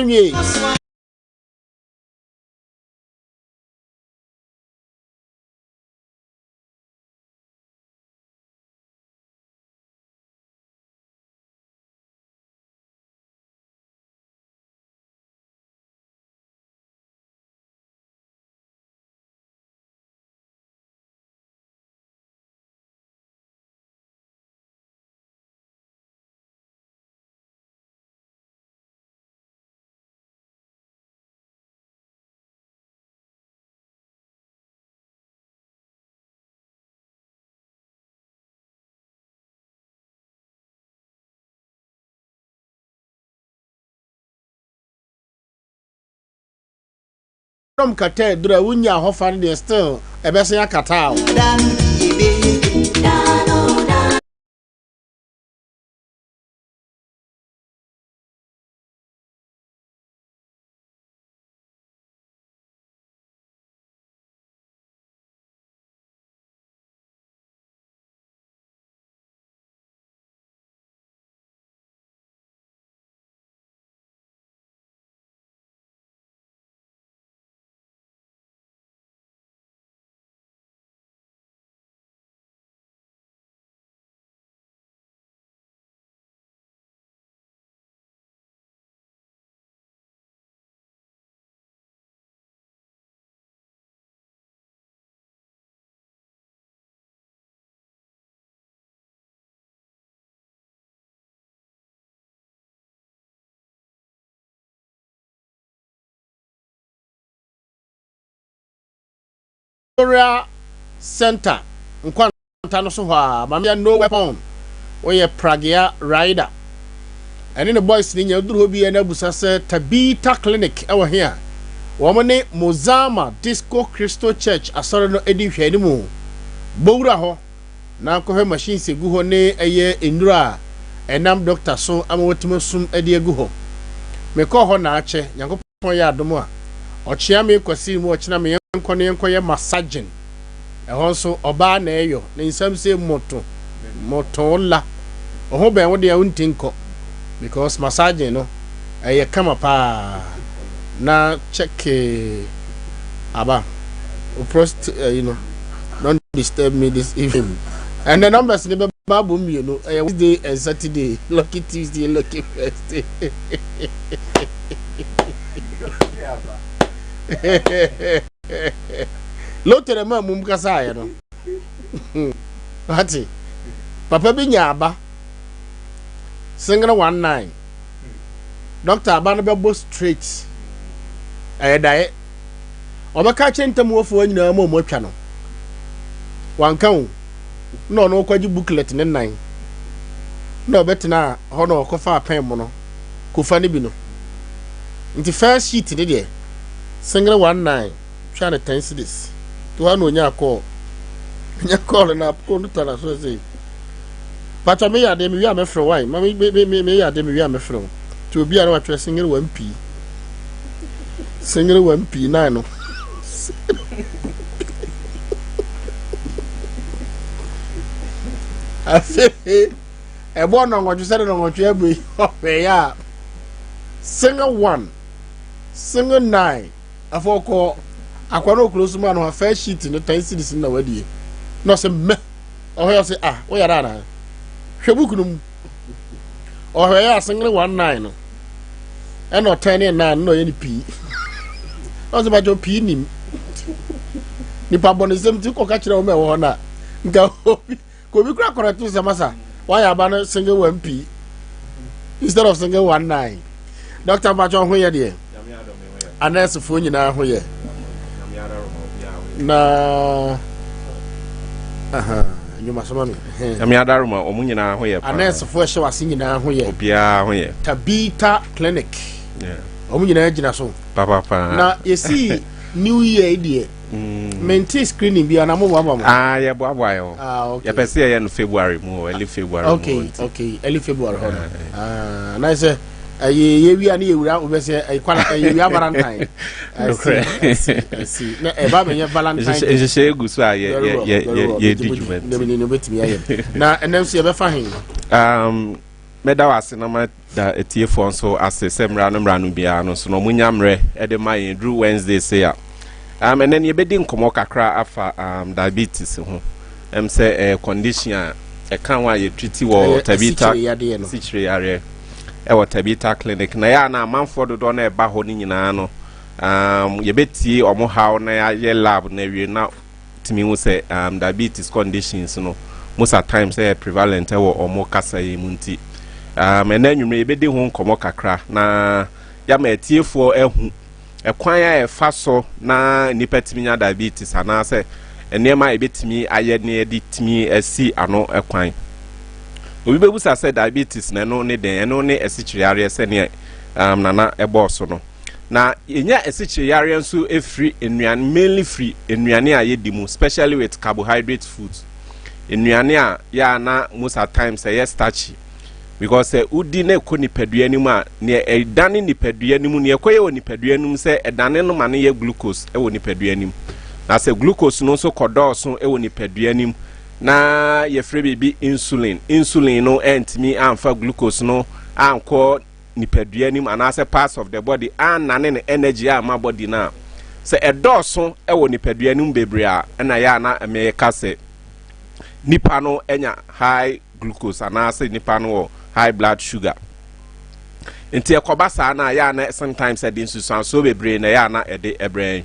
nwie. Nom kata aduru a wonya ahɔfa no deɛ still ɛbɛsen akata o. Memorial Center nkwanta no so hɔ a maame yɛ no weapon wɔyɛ Pragea rider ɛne ne boys ne nyɛ duru hɔ bi yɛ n'abusa sɛ Tabita Clinic ɛwɔ he a wɔn ne Mozama Disco Christo Church asɔre no edi nhwɛanimu bowura hɔ na nkɔhwɛ machines egu hɔ ne ɛyɛ nnuro a ɛnam doctor so ama wɔatumi asum de agu hɔ. Mekɔɔ hɔ na akyɛ, Nyankopɔn yɛ adom a, ɔkyea me Kwasiri mu ɔkyena me yɛnkɔ na yɛnkɔyɛ massaging. Ɛhɔ nso ɔbaa na ɛyɔ, ne nsam se moto, moto la. Wo ho bɛn wo deɛ wonti nkɔ because massaging no ɛyɛ kama paa na check aba wo prost ɛyi no don't disturb me this evening and the numbers ne bɛba abɔ mmienu ɛyɛ Wednesday and Saturday lucky Tuesday lucky Thursday lottery ma mum kasa ayɛ no wate papa bi nya aba single 19 Doctor aba no bɛbɔ straight. Ɛyɛ daeɛ. Ɔbɛka akyerɛ ntamuwafoɔ nyinaa ma ɔmo atwa no. Wanka o. Na ɔno ɔkɔgye booklet ne nan. Na ɔbɛtena hɔ na ɔkɔfa pɛn mono kofa no bi no. Nti first sheet ne deɛ single 19 twa no 10 cedis. Nti hɔ a na ɔnya kɔɔ. Ɔnya kɔɔl na kɔɔ no tɔ n'aso sɛ Pacho me yɛ adeɛ me wie a mɛfrɛ wo why ma me me me me yɛ adeɛ me wie a mɛfrɛ wo nti obi a na watwerɛ singere one pii singere one pii nine no afei ɛbɔ nɔngɔtwe sɛ de nɔngɔtwe abue yi ɔhwɛ yɛ a single one single nine afɔ kɔ akwa no okuro so mu ano first sheet no 10 cedis na wadie na ɔsɛ mɛ. Ɔhwɛ ɔse ah woyare anaa? Hwɛ book no mu. Ɔhwɛ yɛ asengere 19 no. Ɛna ɔtɛn ne nine na ɔyɛ ne pii. Ɔse bàtɛ pii nim. Nipa bɔ ne nsɛm ti kɔka kyerɛ wɔn a ɛwɔ hɔ na nka obi obi kura kɔrɛto sɛ masa wayɛ aba no single one pii instead of single 19. Doctor mpatsɔ ho yɛ deɛ. Anɛɛsefoɔ nyinaa ho yɛ na nnwuma soma me. Nyame adaroma ɔmo nyinaa ho yɛ paa. Anɛɛsefoɔ ɛhyɛ wase nyinaa ho yɛ. Obiara ho yɛ. Tabita Clinic. Ɔmo nyinaa gyina so. Papaapa. Na yɛsi New Year yi deɛ. Mente screening bi ana mo boaboa mo? Ah, yɛ boaboa yɛ ho. Ah, okay. Yɛpɛ sɛ yɛyɛ no February mu early February mu. Okay, early February hɔ no. Ah, na sɛ ɛyɛ yɛwia ne yɛwura wobɛsɛ ɛyɛ kwana ɛyɛ wia Valentine. I see, I see, I see. Na ɛba bɛnyɛ Valentine. Nhyehyɛ egu so a yɛ yɛ yɛ yɛ di dwuma nti. Ne ne bɛtumi ayɛ. Na ɛnɛ nso yɛbɛfa he? Mɛda wo ase na mada atiefoɔ nso ase sɛ mmara no mmara no biara no nso no ɔmo nya mmerɛ ɛde ma yɛn duru Wednesday se a ɛnɛ no yɛbɛdi nkɔmmɔ kakra afa diabetes ho. Sɛ ɛyɛ condition a ɛka ho a yɛtreat wɔ Ɛyɛ Tabita asikyire yadeɛ no. Sikyire yareɛ ɛwɔ Tabita Clinic na yɛ a na amanfoɔ dodoɔ no ɛba hɔ no nyinaa no, yɛbɛtie ɔmo haw na yɛayɛ lab na awie na tumi hu sɛ diabetes conditions no most at times ɛyɛ prevalent ɛwɔ ɔmo kasa yi mu. Nti ɛnɛ anwummerɛ yɛbɛdi ho nkɔmmɔ kakra na yɛama atiefoɔ ahu ɛkwan a ɛfa so na nipa tumi nya diabetes anaasɛ nneɛma a yɛbɛtumi ayɛ ne yɛde tumi asi ano ɛkwan. Obi bɛbusa sɛ diabetes na ɛno ne den? Ɛno ne asikyire yareɛ sɛneɛ Nana ɛbɔɔ so no. Na yɛnya asikyire yareɛ nso ɛfiri nnuane, mainly firi nnuane a yɛdi mu, especially with carbohydrate foods, nnuane a yɛ a na most at times ɛyɛ starchy, because sɛ wodi na ɛkɔ nipadua no mu a, nea ɛdane nipadua no mu, nea ɛkɔyɛ wɔ nipadua no mu sɛ ɛdane no ma no yɛ glucose ɛwɔ nipadua no mu. Na sɛ glucose no nso kɔdɔɔso ɛwɔ nipadua no mu na yɛfrɛ biribi insulin, insulin no ɛntumi amfa glucose no ankɔ nipadua no mu anaasɛ parts of the body annane no energy ama body no a, sɛ ɛdɔɔso ɛwɔ nipadua no mu bebree a, ɛna yɛ a na ɛmɛka sɛ nipa no anya high glucose anaasɛ nipa no wɔ high blood sugar. Nti ɛkɔba saa no a, yɛ a na sometimes ɛde nsusuansoɔ bebree na ɛyɛ a na ɛde ɛbrɛ.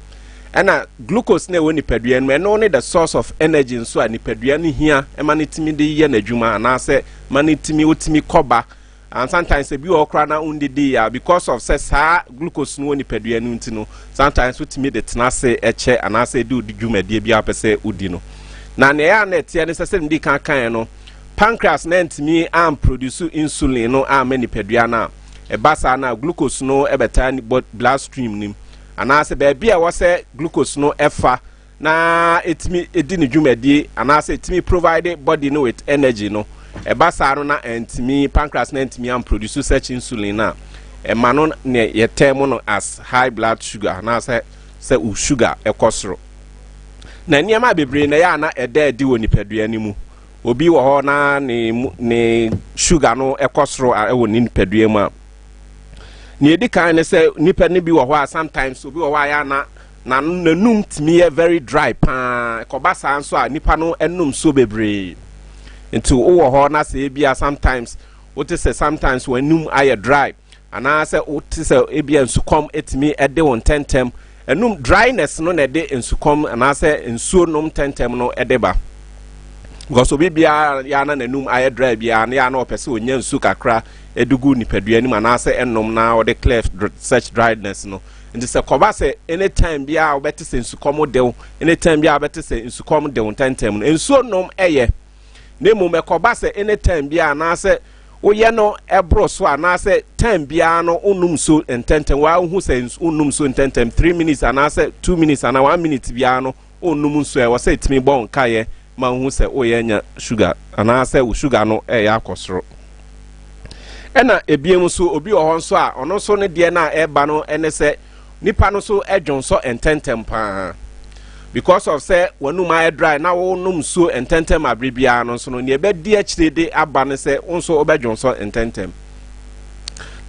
Ɛna glucose na ɛwɔ nipadua no mu, ɛno ne the source of energy nso a nipadua no hia ɛma no tumi de yɛ n'adwuma anaasɛ ma no tumi wotumi kɔba. And sometimes ebi wɔ hɔ koraa na ndidi a, because of sɛ saa glucose no wɔ nipadua no nti no, sometimes wotumi de tena ase ɛkyɛ anaasɛ ɛde odi dwumadie bi a wopɛ sɛ wodi no. Na nea ɛyɛ a na ɛteɛ ne sɛ, sɛ medi kan kan no, pancreas na ntumi amproduce insulin no ama nipadua no a, ɛba saa na glucose no ɛbɛtaa blood stream nim anaasɛ baabi a ɛwɔ sɛ glucose no ɛfa na ɛtumi ɛdi ne dwumadie anaasɛ ɛtumi provide body no with energy no. Ɛba saa no na ɛntumi, pancreas na ɛntumi amproduce such insulin na ɛma no ne yɛtɛn mu no as high blood sugar anaasɛ sɛ wo sugar ɛkɔ soro. Na nneɛma bebree na ɛyɛ a na ɛda adi wɔ nipadua no mu. Obi wɔ hɔ na ne sugar no ɛkɔ soro ɛwɔ ne nipadua mu a, nea edi kan ne sɛ nipa no bi wɔ hɔ a, sometimes obi wɔ hɔ a yɛ ana na n'anum tumi yɛ very dry paa. Ɛkɔba saa nso a, nipa no ɛnum so bebree. Nti wowɔ hɔ na sɛ ebi a sometimes wote sɛ sometimes w'anum ayɛ dry anaasɛ wote sɛ ebi a nsukɔm etumi ɛde wo ntɛntɛm, ɛnum dryness no na ɛde nsukɔm anaasɛ nsuo nom ntɛntɛm no ɛde ba, because obi biara yɛ ana n'anum ayɛ dry biara no, yɛ ana ɔpɛ sɛ onya nsu kakra ɛde gu nipadua no mu anaasɛ ɛnom na ɔde clear such dryness no. Nti sɛ kɔba sɛ anytime biara wobɛte sɛ nsukɔm dew, anytime biara wobɛte sɛ nsukɔm dew ntɛntɛm no, nsuo nom ɛyɛ. Na mmom ɛkɔba sɛ anytime biara anaasɛ woyɛ no ɛboro so anaasɛ time biara no wonum nsuo ntɛntɛm, waa wohu sɛ wonum nsuo ntɛntɛm, 3 minutes anaasɛ 2 minutes anaa 1 minute biara no wonum nsuo, ɛwɔ sɛ ɛtumi bɔ nkaeɛ ma wohu sɛ woyɛ nya sugar anaasɛ wo sugar no ɛyɛ akɔ soro. Ɛna ebiem nso, obi wɔ hɔ nso a ɔno nso ne deɛ no a ɛreba no ɛne sɛ nipa no nso ɛdwonsɔ ntɛntɛm paa, because of sɛ wɔnum ayɛ dry na wɔnom nsuo ntɛntɛm abere biara no nso no, nea ɛbɛdi akyire de aba no sɛ wo nso wobɛdwonsɔ ntɛntɛm.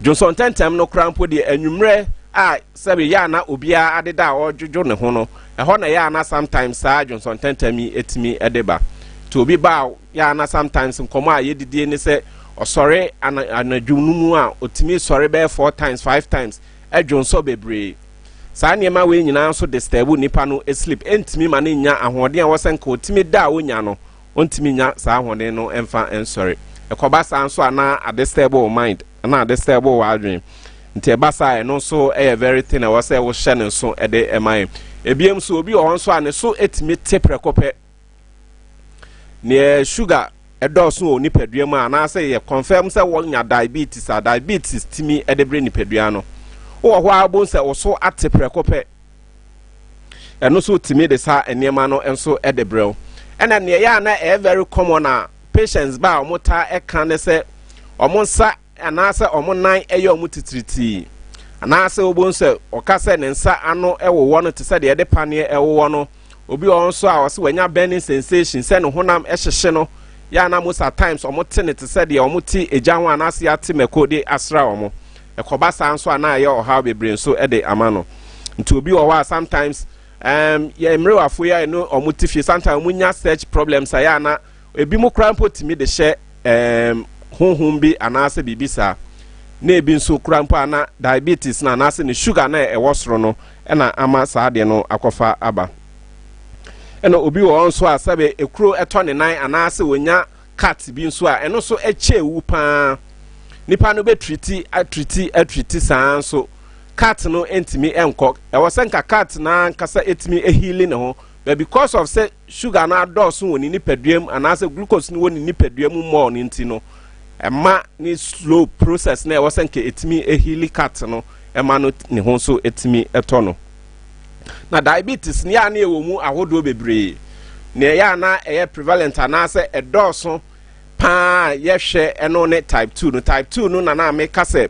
Dwonsɔ ntɛntɛm no koraa mpo deɛ, anwummerɛ a sɛbi yɛ ana obiara adeda a ɔredwodwo ne ho no, ɛhɔ na yɛ ana sometimes saa dwonsɔ ntɛntɛm yi etumi ɛde ba. Nti obi ba a, yɛ ana sometimes nkɔmɔ a yɛdidie ne sɛ ɔsɔre anadwo no mu a, otumi sɔre bɛyɛ four times, five times, ɛdwonsɔ bebree. Saa nneɛma wei nyinaa nso disturb nipa no sleep, ɛntumi ma ne nya ahoɔden a wɔsɛ nka otumi da a wonya no, ɔntumi nya saa ahoɔden no ɛmfa nsɔre. Ɛkɔba saa nso a, na adisturb wo mind na adisturb wo adwene. Nti ɛba saa, ɛno nso ɛyɛ very thing ɛwɔ sɛ wohyɛ ne nso ɛde ɛma yɛn. Ebiem nso, obi wɔ hɔ nso a ne so etumi te prɛko pɛ. Neɛ sugar ɛdɔɔso wɔ nipadua mu a, anaasɛ yɛ confirm sɛ wɔnya diabetes a, diabetes tumi ɛde bere nipadua no, wowɔ hɔ a wobɛhu sɛ wo so ate prɛko pɛ. Ɛno nso tumi de saa nneɛma no nso ɛde brɛw. Ɛna nea ɛyɛ a na ɛyɛ very common a patients ba a wɔn taa ɛka ne sɛ wɔn nsa anaasɛ wɔn nan ɛyɛ wɔn titiritii, anaasɛ wobɛhu sɛ ɔka sɛ ne nsa ano ɛwowɔ no te sɛ deɛ ɛde paneɛ ɛwowɔ no. Obi wɔ hɔ nso a ɔsɛ wanya burning sensation, sɛ ne honam ɛhyehye no. Yɛ a na most at times wɔn te ne te sɛ deɛ wɔn te egya ho anaasɛ yɛate mako de asra wɔn. Ɛkɔba saa nso a, na ayɛ ɔhaw bebree nso de ama no. Nti obi wɔ hɔ a, sometimes yɛ mmerewafo yi a ɛno wɔn te fie, sometimes wɔn nya such problems a, yɛ a na ebi mu koraa mpo tumi de hyɛ honhom bi anaasɛ biribi saa, na ebi nso kura mpo a na diabetes na anaasɛ ne sugar na ɛwɔ soro no ɛna ama saa adeɛ no akɔfa aba. Ɛna obi wɔ hɔ nso a, sɛbe, ekuro ɛtɔ ne nan anaasɛ wonya cut bi nso a, ɛno nso ɛkyɛ ewu paa. Nipa no bɛtreat, atreat, atreat saa nso cut no ntumi nkɔ. Ɛwɔ sɛ nka cut na nkasa etumi eheal ne ho, but because of sɛ sugar no adɔɔso wɔ ne nipadua mu anaasɛ glucose no wɔ ne nipadua mu more no nti no, ɛma ne slow process na ɛwɔ sɛ nka etumi eheal cut no, ɛma no ne ho nso etumi ɛtɔ no. Na diabetes ne yɛ a ne ɛwɔ mu ahodoɔ bebree. Nea ɛyɛ a na ɛyɛ prevalent anaasɛ ɛdɔɔso paa yɛhwɛ, ɛno ne type 2 no. Type 2 no na meka sɛ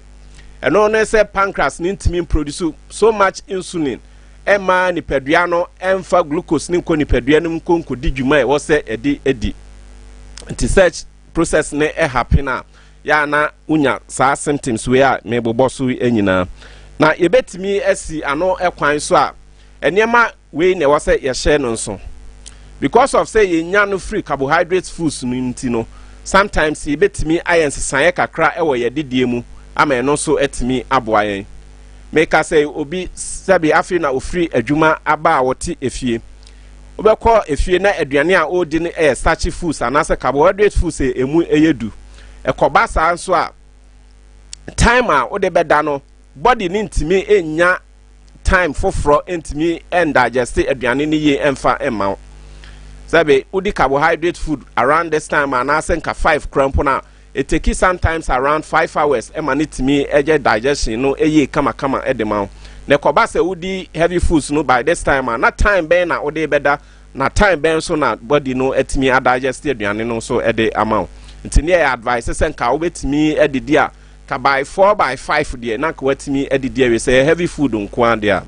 ɛno ne sɛ pancreas ne ntumi produce so much insulin ɛma nipadua no ɛmfa glucose ne nkɔ nipadua no mu nkɔ nkɔdi dwuma a ɛwɔ sɛ ɛde adi. Nti such process ne ɛhappen a, yɛ a na wonya saa symptoms wei a mebobɔ so nyinaa. Na yɛbɛtumi asi ano ɛkwan so a, nneɛma wei na ɛwɔ sɛ yɛhyɛ no nso. Because of sɛ yɛnya no firi carbohydrate foods no nti no, sometimes yɛbɛtumi ayɛ nsesaeɛ kakra ɛwɔ yɛn didie mu ama ɛno nso atumi aboa yɛn. Meka sɛ obi, sɛbi, afei na ofiri adwuma aba a wɔte efie, wobɛkɔ efie na aduane a ɔredi no yɛ starchy foods anaasɛ carbohydrate foods a emu yɛ du. Ɛkɔba saa nso a, time a wode bɛda no, body ne ntumi nya time foforɔ ntumi ndigest aduane no yie mfa mma wo. Sɛbi, wodi carbohydrate food around this time anaasɛ nka 5 kora mpo no a, it take sometimes around 5 hours ɛma ne tumi ɛgye digestion no ɛyie kamakama ɛde ma wo. Na ɛkɔba sɛ wodi heavy foods no by this time a, na time bɛn na wode bɛda, na time bɛn nso na body no atumi adigest aduane no nso ɛde ama wo? Nti ne yɛ advice sɛ nka wobɛtumi adidi a, ka by 4, by 5 deɛ, na nka watumi adidi awie, sɛ yɛ heavy food nko ara deɛ a.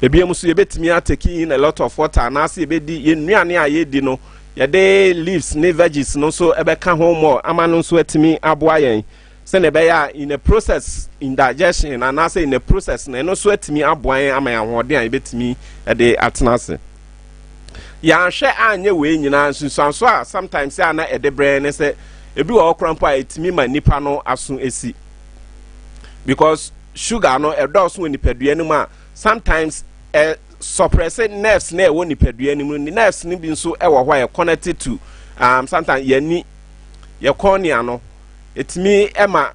Ebien nso, yɛbɛtumi atake in a lot of water anaasɛ yɛbɛdi yɛn nnuane a yɛdi no, yɛde leaves ne veggies no nso ɛbɛka ho more ama no nso atumi aboa yɛn, sɛnea ɛbɛyɛ a in a process in digestion anaasɛ in a process no, ɛno nso atumi aboa yɛn ama yɛn ahoɔden a yɛbɛtumi de atena ase. Yɛanhwɛ anyɛ wei nyinaa, nsunsuanso a sometimes a na ɛde brɛ ne sɛ ebi wɔ hɔ koraa mpo a, ɛtumi ma nipa no aso esi, because sugar no ɛdɔɔso wɔ nipadua no mu a, sometimes ɛ suppress nerves na ɛwɔ nipadua no mu. Nerves no bi nso ɛwɔ hɔ a yɛ connected to sometimes yɛni, yɛ cornea no. Ɛtumi ɛma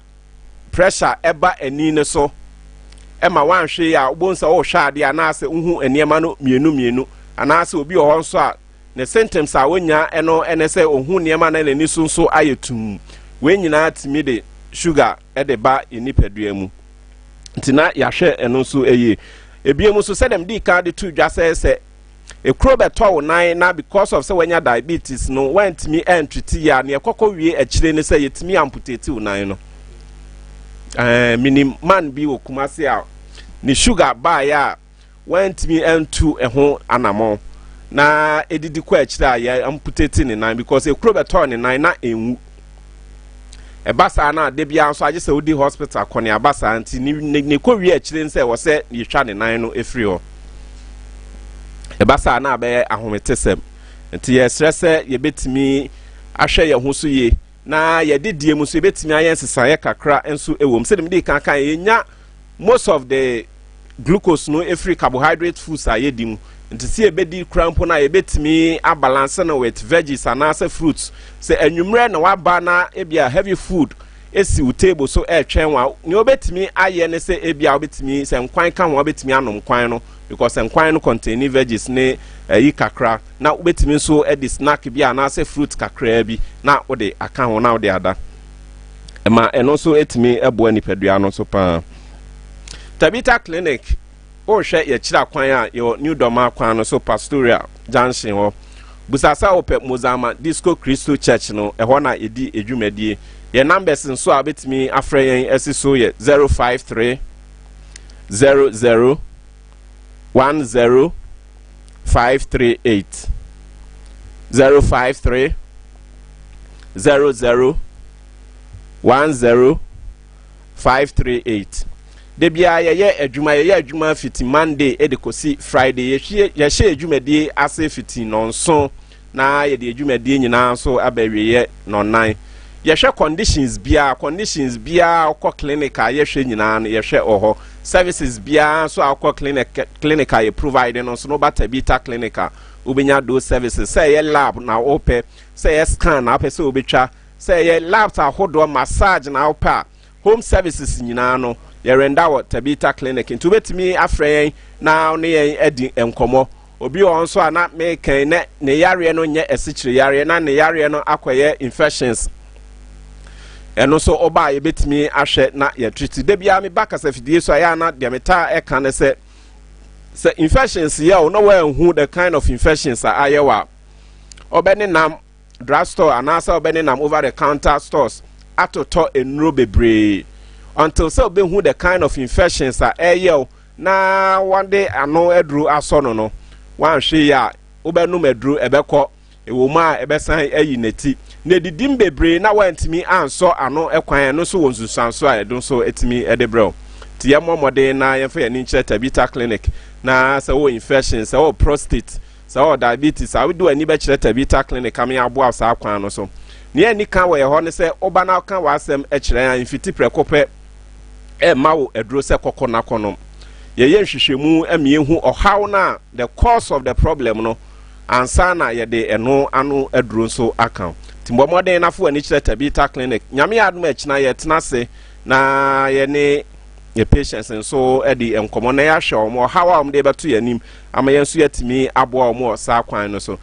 pressure ɛba ani no so, ɛma wanhwɛ yi a, wobɛhu sɛ wɔrehwɛ adeɛ anaasɛ wohu nneɛma no mmienu mmienu, anaasɛ obi wɔ hɔ nso a, ne symptoms a wonya ɛno ɛne sɛ ohu nneɛma na n'ani so nso ayɛ tum. Wei nyinaa tumi de sugar ɛde ba yɛ nipadua mu. Nti na yɛahwɛ ɛno nso yie. Ebien nso, sɛdeɛ mede kan de to dwa sɛ ekuro bɛtɔ wo nan na because of sɛ wanya diabetes no, wantumi antreat yie a, neɛ ɛkɔkɔ wie akyire ne sɛ yɛtumi amputate wo nan no. Minim man bi wɔ Kumase a ne sugar baeɛ a wantumi antu ɛho anammɔn na edidi kɔ akyire a, yɛ amputate ne nan because ekuro bɛtɔɔ ne nan na enwu. Ɛba saa na de bia nso agye sɛ wodi hospital kɔ ne aba saa. Nti ne kɔ wie akyire nsɛ wɔ sɛ yɛtwa ne nan no efiri hɔ. Ɛba saa na abɛyɛ ahometesɛm. Nti yɛsrɛ sɛ yɛbɛtumi ahwɛ yɛn ho so yie na yɛde die mu nso, yɛbɛtumi ayɛ nsesaeɛ kakra nso wɔ mu. Sɛdeɛ mede kan kan, yɛnya most of the glucose no efiri carbohydrate foods a yɛdi mu. Nti sɛ yɛbɛdi kura mpo no a, yɛbɛtumi abalance no with veggies anaasɛ fruits. Sɛ anwummerɛ na waba na ebia heavy food esi wo table so ɛretwɛn wa, nea wobɛtumi ayɛ ne sɛ ebia wobɛtumi sɛ nkwan ka ho, wobɛtumi anom nkwan no because nkwan no contain veggies ne ɛyi kakra, na wobɛtumi nso de snack bi anaasɛ fruit kakraa bi na wode aka ho na wode ada. Ɛma ɛno nso etumi ɛboa nipadua no nso paa. Tabita Clinic, wohwɛ yɛkyerɛ kwan a, yɛwɔ New Dɔma kwan no so, Pastoria Junction hɔ. Busasa wopɛ Mozama Disco Christo Church no, ɛhɔ na yɛdi edwumadie. Yɛn numbers nso a wobɛtumi afrɛ yɛn asi so yɛ 0530010538, 053. 00 10 538. Da biara yɛyɛ adwuma, yɛyɛ adwuma fiti Monday de kɔsi Friday. Yɛhwie yɛhyɛ adwumadie ase fiti nɔnson na yɛde adwumadie nyinaa nso aba awieɛ nɔnnan. Yɛhwɛ conditions biara, conditions biara wokɔ clinic a yɛhwɛ nyinaa no yɛhwɛ wɔ hɔ. Services biara nso a wokɔ clinic clinic a yɛ provide no nso no woba Tabitha clinic a wobɛnya those services. Sɛ ɛyɛ lab na wopɛ, sɛ ɛyɛ scan na wopɛ sɛ wobɛtwa, sɛ ɛyɛ labs ahodoɔ, massage na wopɛ a, home services nyinaa no yɛrenda wɔ Tabitha Clinic. Nti wobɛtumi afrɛ yɛn na ne yɛn adi nkɔmmɔ. Obi wɔ nso a na mekan ne ne yareɛ no nyɛ asikyire yareɛ na ne yareɛ no akɔyɛ infections, ɛno nso ɔba a yɛbɛtumi ahwɛ na yɛtreat. Da biara meba kasafidie so a yɛ ana deɛ metaa ɛka ne sɛ, sɛ infections yɛ o na wɔanhu the kind of infections a ayɛ wɔ a, ɔbɛne nam drug store anaasɛ ɔbɛne nam over the counter stores atotɔ nnuro bebree until sɛ ɔbɛhu the kind of infections a ɛyɛ o na wɔde ano aduro asɔ no. Wanhwɛ yi a, wobɛnum aduro ɛbɛkɔ, ɛwɔ mu a ɛbɛsan ayi n'ati na edidim bebree na wantumi ansɔ ano kwan. Ɛno nso wɔ nsunsuanso a ɛdo nso etumi ɛde brɛw. Nti yɛmmɔ mmɔden na yɛmfa yɛn ani nkyerɛ Tabita Clinic. Na sɛ wɔ infection, sɛ wɔ prostate, sɛ wɔ diabetes a, wode w'ani bɛkyerɛ Tabita Clinic ama yɛaboa saa kwan no so. Nea ani ka wɔ yɛ hɔ ne sɛ woba na woka w'asɛm kyerɛ a, mfiti prɛko pɛ ɛmma wo aduro sɛ kɔkɔ nakɔnom. Yɛyɛ nhwehwɛmu ama yɛhu ɔhaw no a the cause of the problem no ansa na yɛde ɛno ano aduro nso aka. Nti mbɔ mmɔden na fo w'ani kyerɛ Tabita Clinic. Nyame yɛ adom, akyina yɛtena ase na yɛne yɛ patients nso de nkɔmmɔ na yɛahwɛ wɔn ɔhaw a wɔde bɛto yɛn anim ama yɛn nso yɛatumi aboa wɔn wɔ saa kwan no so.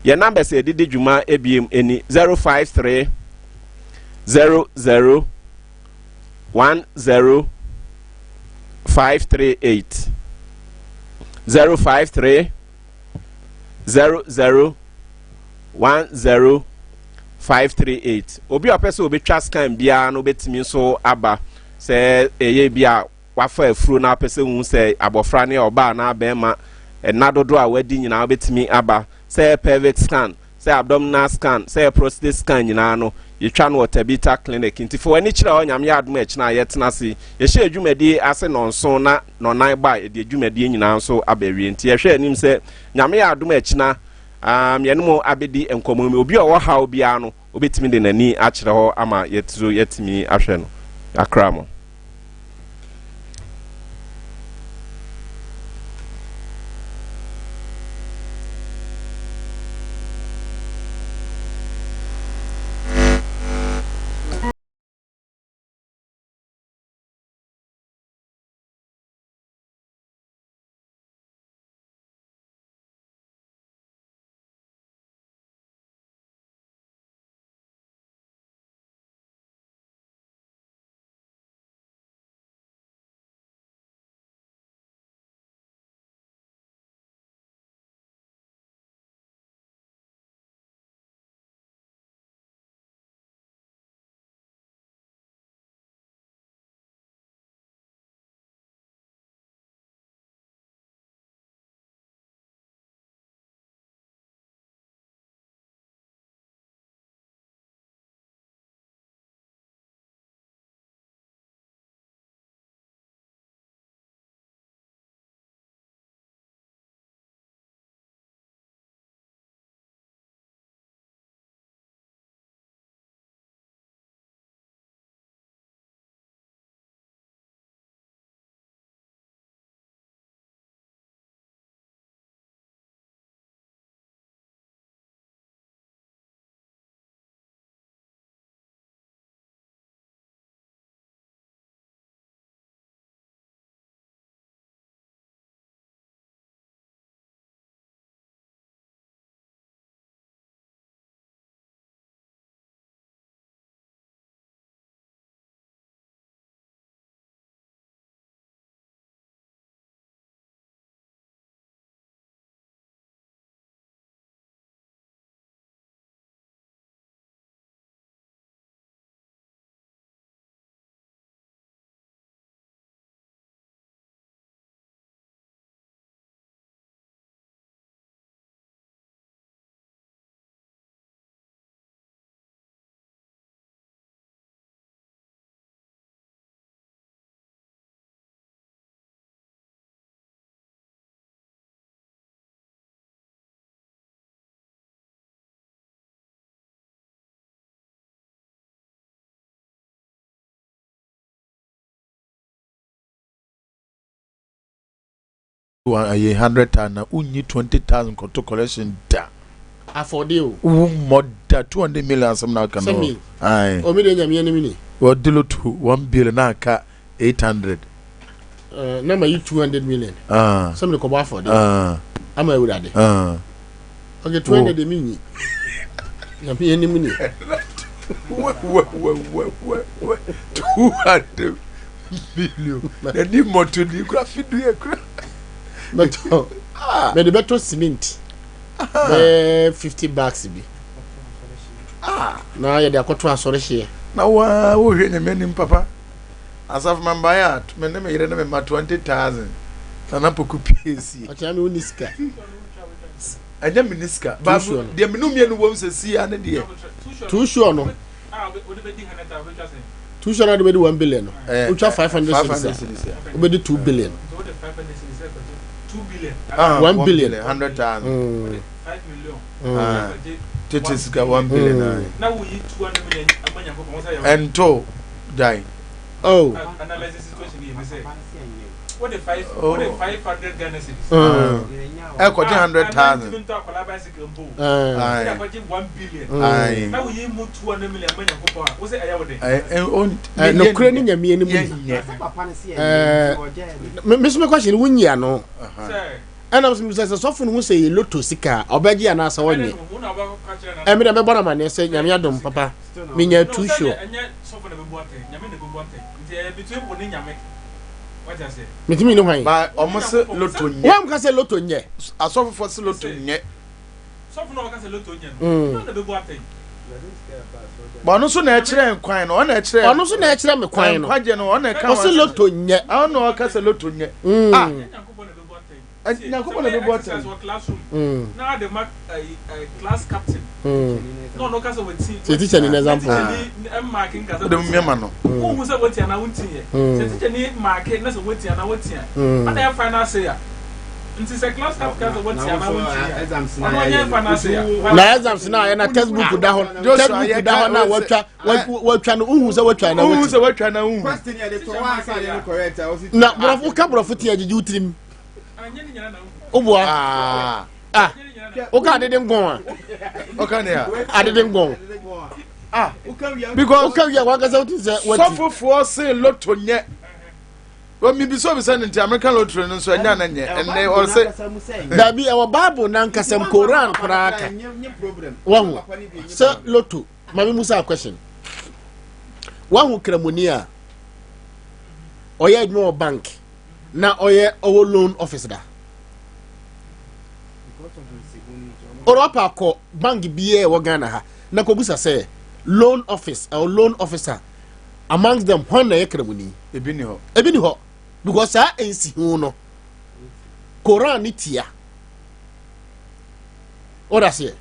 Yɛn numbers yɛde di dwuma ebiem ani: 053 00 10 538, 053 00 10 538. Obi a ɔpɛ sɛ obɛtwa scan biara no, obɛtumi nso aba. Sɛ ɛyɛ bi a wafa afuro na apɛ sɛ hu sɛ abɔfra ne ɔbaa na bɛrima, ɛna dodoɔ a wadi nyinaa, wobɛtumi aba. Sɛ pelvic scan, sɛ abdominal scan, sɛ prostate scan nyinaa no, yɛtwa no wɔ Tabita Clinic. Nti fo w'ani kyerɛ hɔ. Nyame yɛ adom, akyina a yɛtena ase, yɛhyɛ adwumadie ase nɔnson na nɔnan ba a, yɛde adwumadie nyinaa nso aba awie. Nti yɛhwɛ anim sɛ Nyame yɛ adom, akyina yɛne mo abɛdi nkɔmmɔ mu. Obi a ɔwɔ haw biara no, wobɛtumi de n'ani akyerɛ hɔ ama yɛturo yɛtumi ahwɛ no akra mo. Ayi 100,000 na wonyi 20,000 kɔto collection da. Afɔde o. Wommɔ da 200 million asɛm na aka no. Sɛ me. Aye. Omi de, Nyame anim ni. Wɔde lotto 1 billion na aka 800. Na ma yi 200 million. Ah. Sɛ mede kɔbɔ afɔde. Ah. Ama Awurade. Ah. Okay, 200 de mi nyi. Nyame anim ni. Wɛ 200 million n'ani mmɔto ni kura fidua kura. Mɛtɔ. Ah. Mɛde bɛtɔ cement. Bɛyɛ 50 bags bi. Ah. Na yɛde akɔto asɔre hyeɛ. Na waa wohwɛ Nyame anim papa asafo mambaeɛ a, me ne me yere ne me ma 20,000 Nana Poku piesie. Ɔkyerɛ mi wo ni sika. Ɛnyɛ me ni sika ba. Too sure no. Deɛ menu mmienu wɔm sɛ sia ne deɛ. Too sure no. Too sure na de bɛdi 1 billion no. Wotwa 500 500 cedis a. Cedis a. Wobɛdi 2 billion. Ah, 1 billion. 100,000. Ah, tete sika 1 billion. Ɛnto gyae. Oh. Oh. Ɛkɔgye 100,000. Aye. Aye. Nokorɛ ne Nyame anim ni. Yɛnyɛ. Me so me question, wonyi ano. Ɛnam so sɛ sɔfo no ho sɛ yɛ lotto sika a, ɔbɛgye anaasɛ ɔnyɛ? Ɛmi dɛ mɛbɔ no amanneɛ sɛ Nyame adom papa, menya too sure. Metumi ne hwan? Ba ɔmo se lotto nyɛ. Wɔn ka sɛ lotto nyɛ. Asɔfofoɔ se lotto nyɛ. Ba ɔno nso na ɛkyerɛ nkwan no, ɔna ɛkyerɛ. Ɔno nso na ɛkyerɛ me kwan no. Nkwagye no, ɔna ɛka. Ɔse lotto nyɛ. Ɔna ɔka sɛ lotto nyɛ. Ah, Nyankopɔn na ɛbɛbu atɛn. Sɛ teacher ni na example. Wode mu mmiɛma no. Wohu sɛ wotia na wontiiɛ sɛ teacher ni mark na sɛ wotia na wotia ɔna yɛ final say a, nti sɛ class captain ka sɛ wotia na wontiiɛ, ɔno ɔnyɛ final say a. Na exams na ayɛ na textbook da hɔ, textbook da hɔ na watwa watwa no, wohu sɛ watwa na wohu wati. Sɛ watwa na wohu. Na borɔfo ka, borɔfo tia gyegye wo tirim. Woboa. Ah. Ah, woka adede nkɔn a. Ɔka ne a. Adede nkɔn. Ah, because woka wia wankasa wotu sɛ wati. Sɔfofoɔ se lotto nyɛ. Mibisa obi sɛ ne nti American lottery no nso ɛnyɛ ana nyɛ ɛnɛ ɔsɛ. Dabi, ɛwɔ Bible nankasɛm, Koran koraa ka. Wahu sɛ lotto, maame musa question, wahu kramoni a ɔyɛ adwuma wɔ bank na ɔyɛ ɔwɔ loan office da? Ɔrɔpa kɔ bank biara ɛwɔ Ghana ha na kɔbusa sɛ loan office or loan officer amongst them, hwan na ɛyɛ kramoni? Ebi ni hɔ. Ebi ni hɔ, because saa nsi ho no, Koran ne tia ɔda seɛ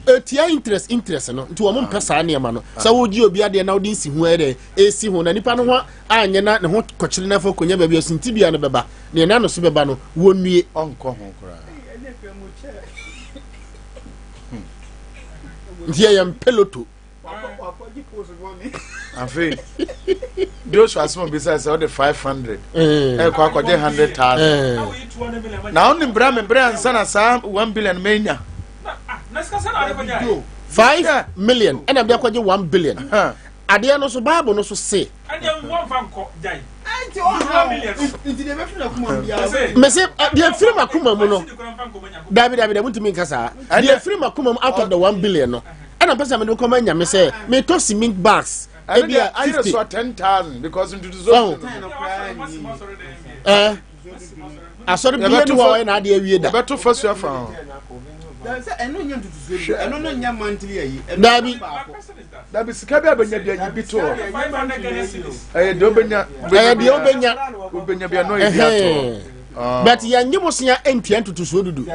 etia interest no, nti wɔn mpɛ saa nneɛma no sɛ wogye obi adeɛ na wode nsi ho ɛdɛ esi ho na nipa no ho anyɛ na ne ho kɔkyerɛ n'afɔ konya baabi ɔsinti bia no bɛba nea n'ano so bɛba no, wɔnnue. Ɔnkɔ ho koraa. Nti yɛyɛ mpɛ lotto. Afei Joshua asoma bisa sɛ ɔde 500 ɛkɔ akɔgye 100,000 na ɔne brɛ me brɛ ansa na saa 1 billion menya. 5 million ɛna bi akɔgye 1 billion adeɛ no so, Bible no so se. Mese deɛ firi ma kuma mu no, dabi dabi dabi, ntumi nka saa. Deɛ firi ma kuma mu out of the 1 billion no, ɛna mpɛ sɛ mede kɔma Nyame sɛ metɔ cement bags. Ebi a 50. So 10,000 because ntutu. Ɛɛ, asɔre bia ni hɔ a ɔyɛ n'adeɛ awie da. Yɛbɛto fa sua fa ho. Dabi. Dabi, sika bi a bɛnya bi ayi bi to hɔ, ɛyɛ deɛ wobɛnya. Ɛyɛ deɛ wobɛnya. Wobɛnya bi a na ɔyɛ bi ato hɔ. But yɛn nye bosea ntua ntutusuo dudu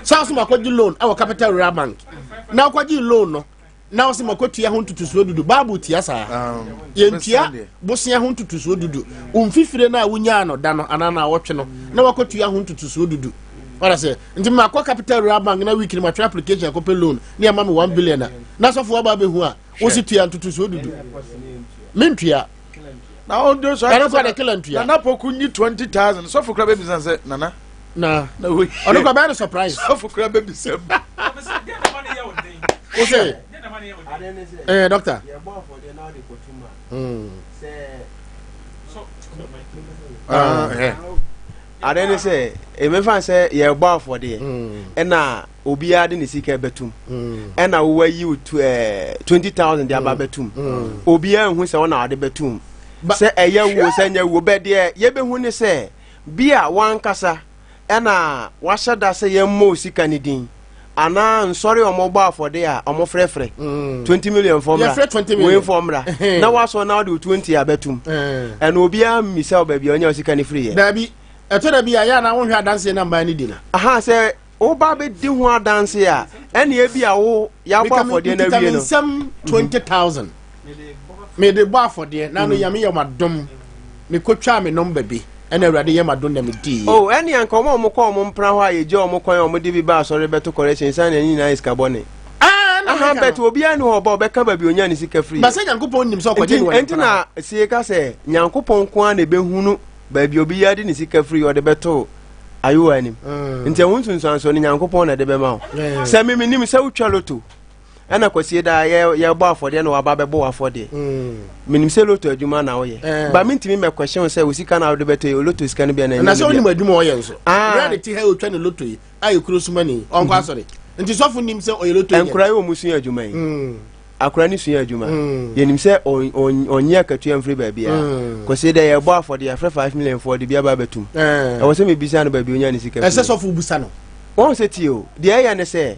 saa so. Makɔgye loan ɛwɔ Capital Rural Bank na wokɔgye loan no na wɔsɛ makɔtua ho ntutusuo dudu, Bible tia saa. Yɛntua bosea ho ntutusuo dudu. Mfifire no a wonyaa no da no anaa na awɔtwe no na wakɔtua ho ntutusuo dudu wada sɛ. Nti makɔ Capital Rural Bank na week no matwerɛ application akɔpɛ loan ne ama me 1 billion a, na sɔfo aba abɛhu a wosi tua ntutusuo dudu, mentua. Na ɔn de so Ɛno kora de kela ntua. Nana Poku nyi 20,000. Sɔfo kora bɛbisa sɛ nana. Na Na wei. ɔno kora bɛyɛ no surprise. Sɔfo kora bɛbisa mu. Wo sɛ eh doctor. Ah, eh. Ade ne sɛ ɛmɛfa sɛ yɛbɔ afɔdeɛ ɛna obiara de ne sika bɛtum ɛna wowayi wo 20,000 de aba bɛtum, obiara nhu sɛ wona ɔde bɛtum, sɛ ɛyɛ wuo sɛ nyɛ wuo bɛ deɛ yɛbɛhu ne sɛ bi a wankasa ɛna wahyɛ da sɛ yɛmmɔ wo sika no din anaa nsɔre a ɔmɔbɔ afɔde a ɔmo frɛfrɛ 20 million fɔ mmra, Yɛfrɛ 20 million. Wei fɔ mmra na wasɔ na wode wo 20 abɛtum, ɛna obiara mmisa wo baabi a ɔnya wo sika no firi yɛ. Daabi, ɛtɔ da bi a yɛ anaa wohwɛ adanseɛ na mmaa no di na. Aha sɛ woba bɛdi ho adanse a, ɛne ebi a wo yɛabɔ afɔdeɛ no Mekita awie me no nsɛm 20,000 mede bɔ afɔdeɛ na no Nyame yɛ madom, mekɔtwaa me nɔmba bi ɛna Awurade yɛ madom na medii. O ɛne anka ɔma ɔmo kɔ ɔmo mpra hɔ a yɛgya ɔmo kwan a ɔmo de bi ba asɔre bɛto correction sane ne nyinaa yɛ sika bɔne. Ah, na aha meka bɛt no. Obiara ne hɔ ɔba ɔbɛka baabi onya ne sika firi. Ba sɛ Nyankopɔn nim sɛ ɔkɔgye nti ne wɔ ne nti mpra na hɔ. Sie ka sɛ Nyankopɔn nko ara na ɛbɛhunu baabi obi yɛ de ne sika firi ɔde bɛto ayowa anim, nti ɛho nsunsuansoɔ no Nyankopɔn na ɛde bɛma wo. Sɛ me menim sɛ wotwa loto ɛna kwasie daa yɛbɔ afɔdeɛ na waba bɛbɔ w'afɔdeɛ, menim sɛ loto adwuma na woyɛ, ba mentumi mɛkwɛhyɛ wo sɛ wo sika na wode bɛtɔ yɛ loto sika no bia na Na sɛ ɛnyɛ no wonim bia. adwuma a ɔyɛ nso. Ah. Wura de te ha otwa ne loto yi a yɛ kuro sumani ɔnkɔ asɔre nti sɔfo nim sɛ ɔyɛ loto agent. Nkora yi wɔ mu sua adwuma yi, akora ne sua adwuma, yɛnim sɛ ɔnyɛ akatua mfiri baabi a kɔsi dɛ yɛbɔ afɔdeɛ yɛfrɛ 5 million foɔ de bi aba abɛtum, ɛwɔ sɛ mebisa no baabi onya ne sika ɛsɛ firi. Sɔfo busa no. Wɔn sɛ tie o, deɛ ɛyɛ ne sɛ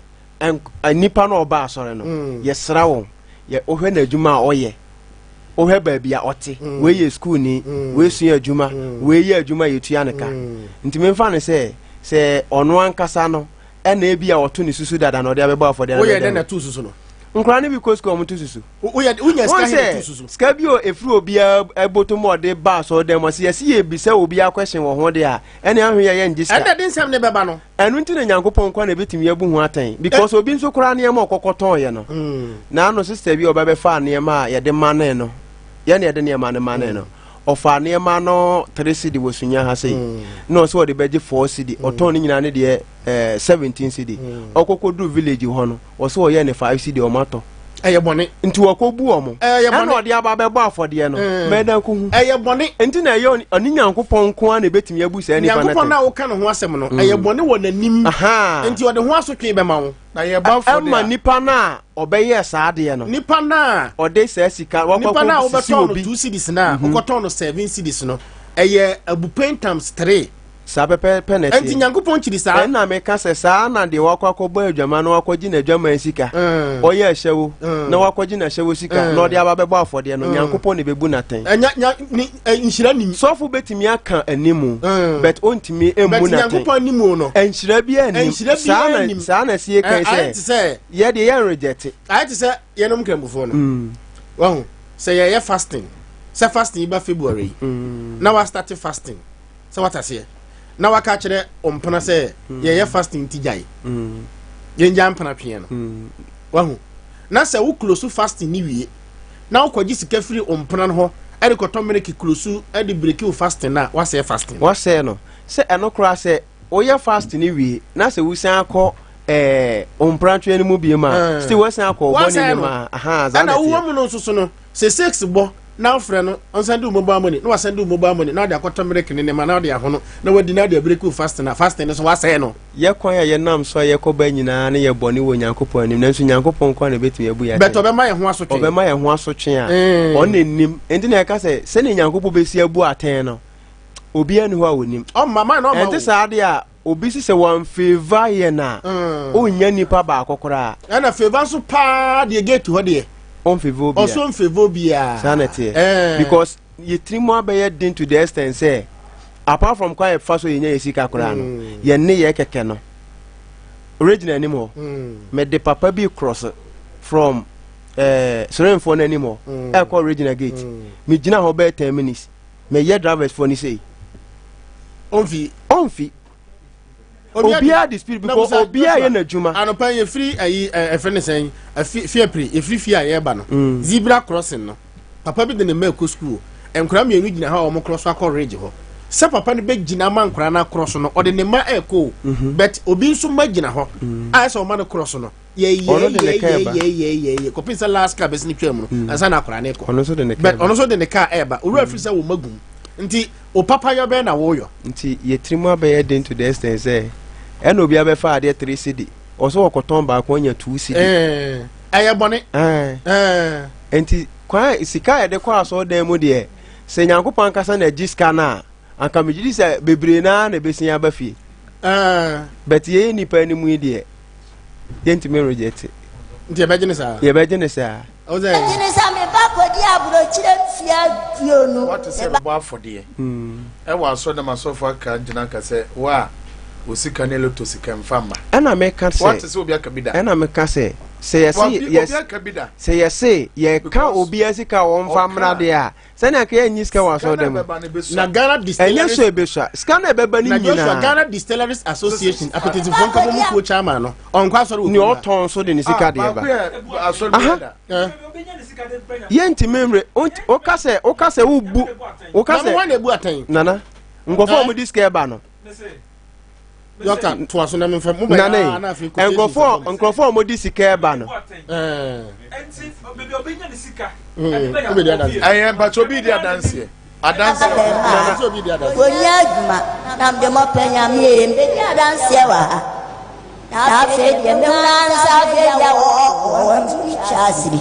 nipa no a ɔba asɔre no, yɛsra wɔn yɛ wohwɛ n'adwuma a ɔyɛ, wohwɛ baabi a ɔte, wei yɛ sukuuni, wei sua adwuma, wei yɛ adwuma a yɛtua ne ka, nti memfa no sɛ ɔno ankasa no ɛna ebi a ɔto ne susu dada na ɔde abɛbɔ afɔdeɛ no. Woyɛ bɛdɛn dɛn na no. ɛto susu no? Nkora no bi kɔ sukuu a ɔmo to susu. Woyɛ wonya sika wɔn he na ɛto sɛ susu? Sika bi o efiri obiara ɛbɔtɔ mu a ɔde ba asɔre dɛm ɔsi yɛsi yɛ bisa obiara question wɔ ho de a ɛne ahwɛ yɛ yɛ ngye sika. Ɛnna de nsɛm ne bɛba no. Ɛno nti na Nyankopɔn nkwa na ebetumi abu ho atɛn because obi nso koraa nneɛma a ɔkɔkɔ tɔn yɛ no, n'ano sister bi a ɔba bɛfa nneɛma a yɛde ma ne no, yɛn na yɛde nneɛma no ma ne no, ɔfa nneɛma no 3 cedi wɔ Sunya ha sei na ɔsɛ ɔde bɛgye 4 cedi, ɔtɔn ne nyinaa ne deɛ 17 cedi. Ɔkɔkɔ duru village hɔ no, ɔsɛ ɔyɛ ne 5 cedi ɔmo atɔ. Ɛyɛ bɔne. Nti wɔkɔ bu ɔmo Ɛyɛ bɔne. ɛna ɔde aba bɛbɔ afɔdeɛ no mɛdan ko hu. Ɛyɛ bɔne. Nti na ɛyɛ ɔne Nyankopɔn nko ara na ebetumi abu saa nipa no Nyankopɔn atɛn. na woka ne ho asɛm no, ɛyɛ bɔne wɔ n'anim. Nti ɔde ho asotwe bɛma wo. Na yɛbɔ afɔdeɛ ɛma a nipa no a ɔbɛyɛ saa adeɛ no, nipa na ɔde saa sika nipa na wakɔkɔ sisi wobɛtɔn no obi 2 cedis na wokɔtɔn no 7 cedis no, ɛyɛ abupɛn times three. Saa pɛpɛɛpɛ na Ɛnti ɛteɛ. Nyankopɔn kyiri saa. Ɛna meka sɛ saa na deɛ wakɔ akɔbɔ adwama na wakɔgye n'adwaman sika, ɔyɛ ahyɛwo na wakɔgye n'ahyɛwo sika na ɔde aba bɛbɔ afɔdeɛ no, Nyankopɔn na ɛbɛbu n'atɛn. Ɛnya nya ni ɛ, nhyira nim. Sɔfo bɛtumi aka animu but ɔntumi But mmu n'atɛn. Nyankopɔn anim o no Nhyira biara nnim. Nhyira Saa biara na nnim. saa na sie kan Ɛ, ayɛ te sɛ sɛ yɛdeɛ yɛn reject. Ayɛ te sɛ yɛnom nkramofoɔ no, wahu sɛ yɛyɛ fasting, sɛ fasting yi ba February yi na wa start fasting sɛ wata seɛ na waka kyerɛ ɔmpena sɛ yɛyɛ fasting ti gyae, yɛngya mpena tweɛ no, wahu na sɛ wo close fasting ni wie na wokɔgye sika firi ɔmpena no hɔ ɛde kɔtɔ milk close ɛde break wo fasting na wasɛe fasting. Wasɛe no sɛ ɛno koraa sɛ woyɛ fast ne wie na sɛ wosan akɔ ɔmprantweɛ no mu bie ma still wasan akɔ ɔbɔne Wasɛe no no. mu a, aha saa Ɛna na wowɔ ɛteɛ. mu no nso so no sɛ six bɔ na wofrɛ no ɔnsan de wo mobile money na wasan de wo mobile money na wode akɔtɔ milk ne nneɛma na wode ahono na wadi na wode a break wo fasting na fasting no so wasɛe no. Yɛ kwan a yɛnam so a yɛkɔba nyinaa no yɛ bɔne wɔ Onyankopɔn anim, nanso Nyankopɔn nko ara na ebetumi abu yɛn But atɛn. ɔbɛma yɛn ho asotwe. Ɔbɛma yɛn ho asotwe a ɔno na nim. Enti na yɛka sɛ sɛnea Nyankopɔn besi abu atɛn no, obiara nni hɔ a onim. Ɔmma man na ɔmma Ɛnte wo. saa de a, obi si sɛ wɔamfavour yɛn a, onnya nipa baako koraa. Ɛna favour nso paa deɛ gate hɔ deɛ. Ɔmfavour obiara. Ɔso mfavour obiara. Saa na ɛteɛ. Because yɛ tiri mu abɛyɛ den to the extent sɛ apart from kwan yɛfa so yɛnya yɛ sika koraa no, yɛn ne yɛ kɛkɛ no original anim hɔ, mede papa bi cross from Sorenfoɔ no anim hɔ ɛkɔ original gate, megyina hɔ bɛyɛ 10 minutes, meyɛ drivers foɔ no sei. Ɔmfi. Ɔmfi. Obiara de speed because obiara yɛ n'adwuma. Anɔpa yɛfiri ayi ɛfɛ ne sɛn afi fiapiri yɛfiri fie a yɛreba no, zebra crossing no, papa bi de ne mma ɛkɔ school. Nkwadaa mmienu gyina hɔ a wɔn korɔ so akɔ ridge hɔ. Sɛ papa no bɛgyina ama nkwadaa no akorɔ so no, ɔde ne mma ɛrekɔ o. Mhm. But obi nso mma gyina hɔ mm. a ɛsɛ ɔma no korɔ so no. Yɛyɛyɛyɛyɛyɛyɛ kɔpem sɛ last car bɛsi ne twam no mm. ansa na akwadaa no rekɔ. But ɔno nso de ne car ɛreba. Owura firi sɛ wɔn ma gum. Nti o papa yɔ bɛn na wɔyɔ. Nti yɛtiri mu abɛyɛ den to the extent sɛ ɛna obi abɛfa adeɛ 3 cedi ɔsɛ ɔkɔtɔn baako anya 2 cedi. Ɛyɛ bɔne. Nti kwan sika a yɛde kɔ asɔredan mu deɛ sɛ nyankopɔn ankasa na agye sika no a anka megye di sɛ bebree naa na ɛbɛsin aba fie but yɛyɛ nnipa anim yi deɛ yɛntumi reject nti yɛbɛgye ne saa yɛbɛgye ne saa Ɛgye ne sɛ meba kɔdi aburokyerɛ mfeɛ aduonu. Wate sɛ bɛbɔ afɔdeɛ ɛwɔ asɔre dɛm asɔfo aka gyina aka sɛ wo a wo sika ne loto sika mfa mma. Ɛna meka sɛ Wate sɛ obi aka bi da. Ɛna meka sɛ sɛ yɛse yɛse obi aka bi da. Sɛ yɛse yɛka obiara sika a wɔmfa mmra deɛ a sɛnea nka yɛnyi sika wɔ asɔre dɛm mu. Na Ghana Distilleries ɛnyɛ so ebesua sika na ɛbɛba ne nyinaa. Na Joshua Ghana Distilleries Association apetetefoɔ nkabɔ mu kuo chairman no ɔnkɔ asɔre wɔ kuo ha. Nea ɔtɔn so de ne sika ah, deɛ ba. Aha. Yɛntumi nre woka sɛ woka sɛ wobu woka sɛ nana nkurɔfoɔ a wɔde sika ɛba no. Dɔkta toa so na memfa mo bɛyɛ nane na afei nkurɔfoɔ nkurɔfoɔ a wɔde sika ɛba no. Ɛyɛ mpatsɛ obi di adanseɛ adanseɛ. Wɔnni adwuma na mede mɔpɛ nyame ee mbɛdi adanseɛ wɔ ha. Na afei deɛ mehunu ara sɛ afei deɛ wɔntumi twa ase bi.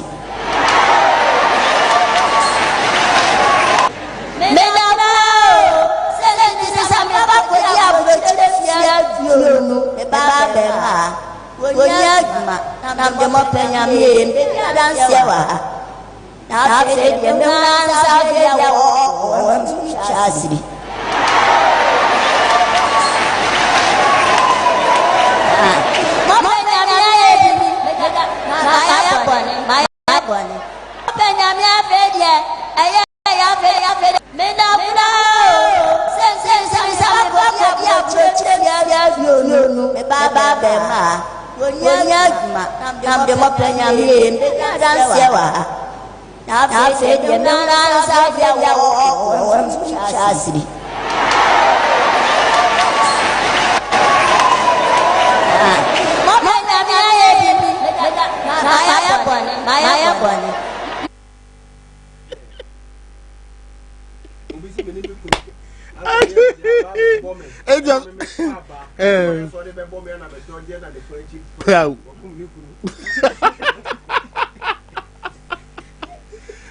Meda paa o, sɛ nti sɛ sɛ meba kɔdi aburokyire fie aduonu, meba abɛɛma ha. Wɔnni adwuma, na mede mɔpɛ nyame ee, mbɛdi adanseɛ wɔ ha. Na afei deɛ mehunu ara sɛ afei deɛ wɔntumi twa ase bi. Mɔpɛ nyame ayɛ bi, mayɛ bɔne, mayɛ bɔne. Mɔpɛ nyame afei deɛ ɛyɛ afei afei deɛ. Meda koraa o, sɛ sɛ sɛ sɛ mekɔdi aburokyire fie aduonu, meba abɛɛma ha. Wɔnni adwuma, na mede mɔpɛ nyame ee, mbɛdi adanseɛ wɔ ha. Na afei deɛ mehunu ara sɛ afei deɛ wɔntumi twa ase bi. Mɔpɛ nyame ayɛ bi, mayɛ bɔne, mayɛ bɔne.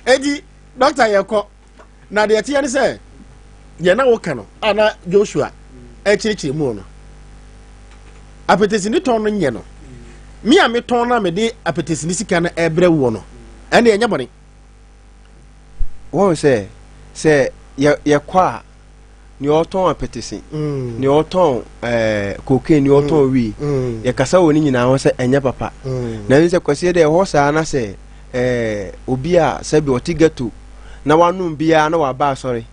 Eti dɔkta yɛ kɔ na deɛ ɛteɛ ne sɛ deɛ na woka no a na Joshua ɛkyerɛkyerɛ mu no apɛtɛsini tɔn no nyɛ no me a metɔn no a mede apɛtɛsini sika no ɛbrɛ woɔ no ɛne ɛnyɛ bɔne. Wɔn sɛ sɛ yɛkɔ a nea ɔtɔn apɛtɛsi mm. nea ɔtɔn ɛɛ eh, cocaine nea ɔtɔn mm. wii mm. yɛkasa wɔ ne nyinaa ho sɛ ɛnyɛ papa na ɛne sɛ kwasi dɛ ɛhɔ saa na sɛ ɛɛ eh, obi a sɛbi ɔte ghetto na wanom biara na waba asɔre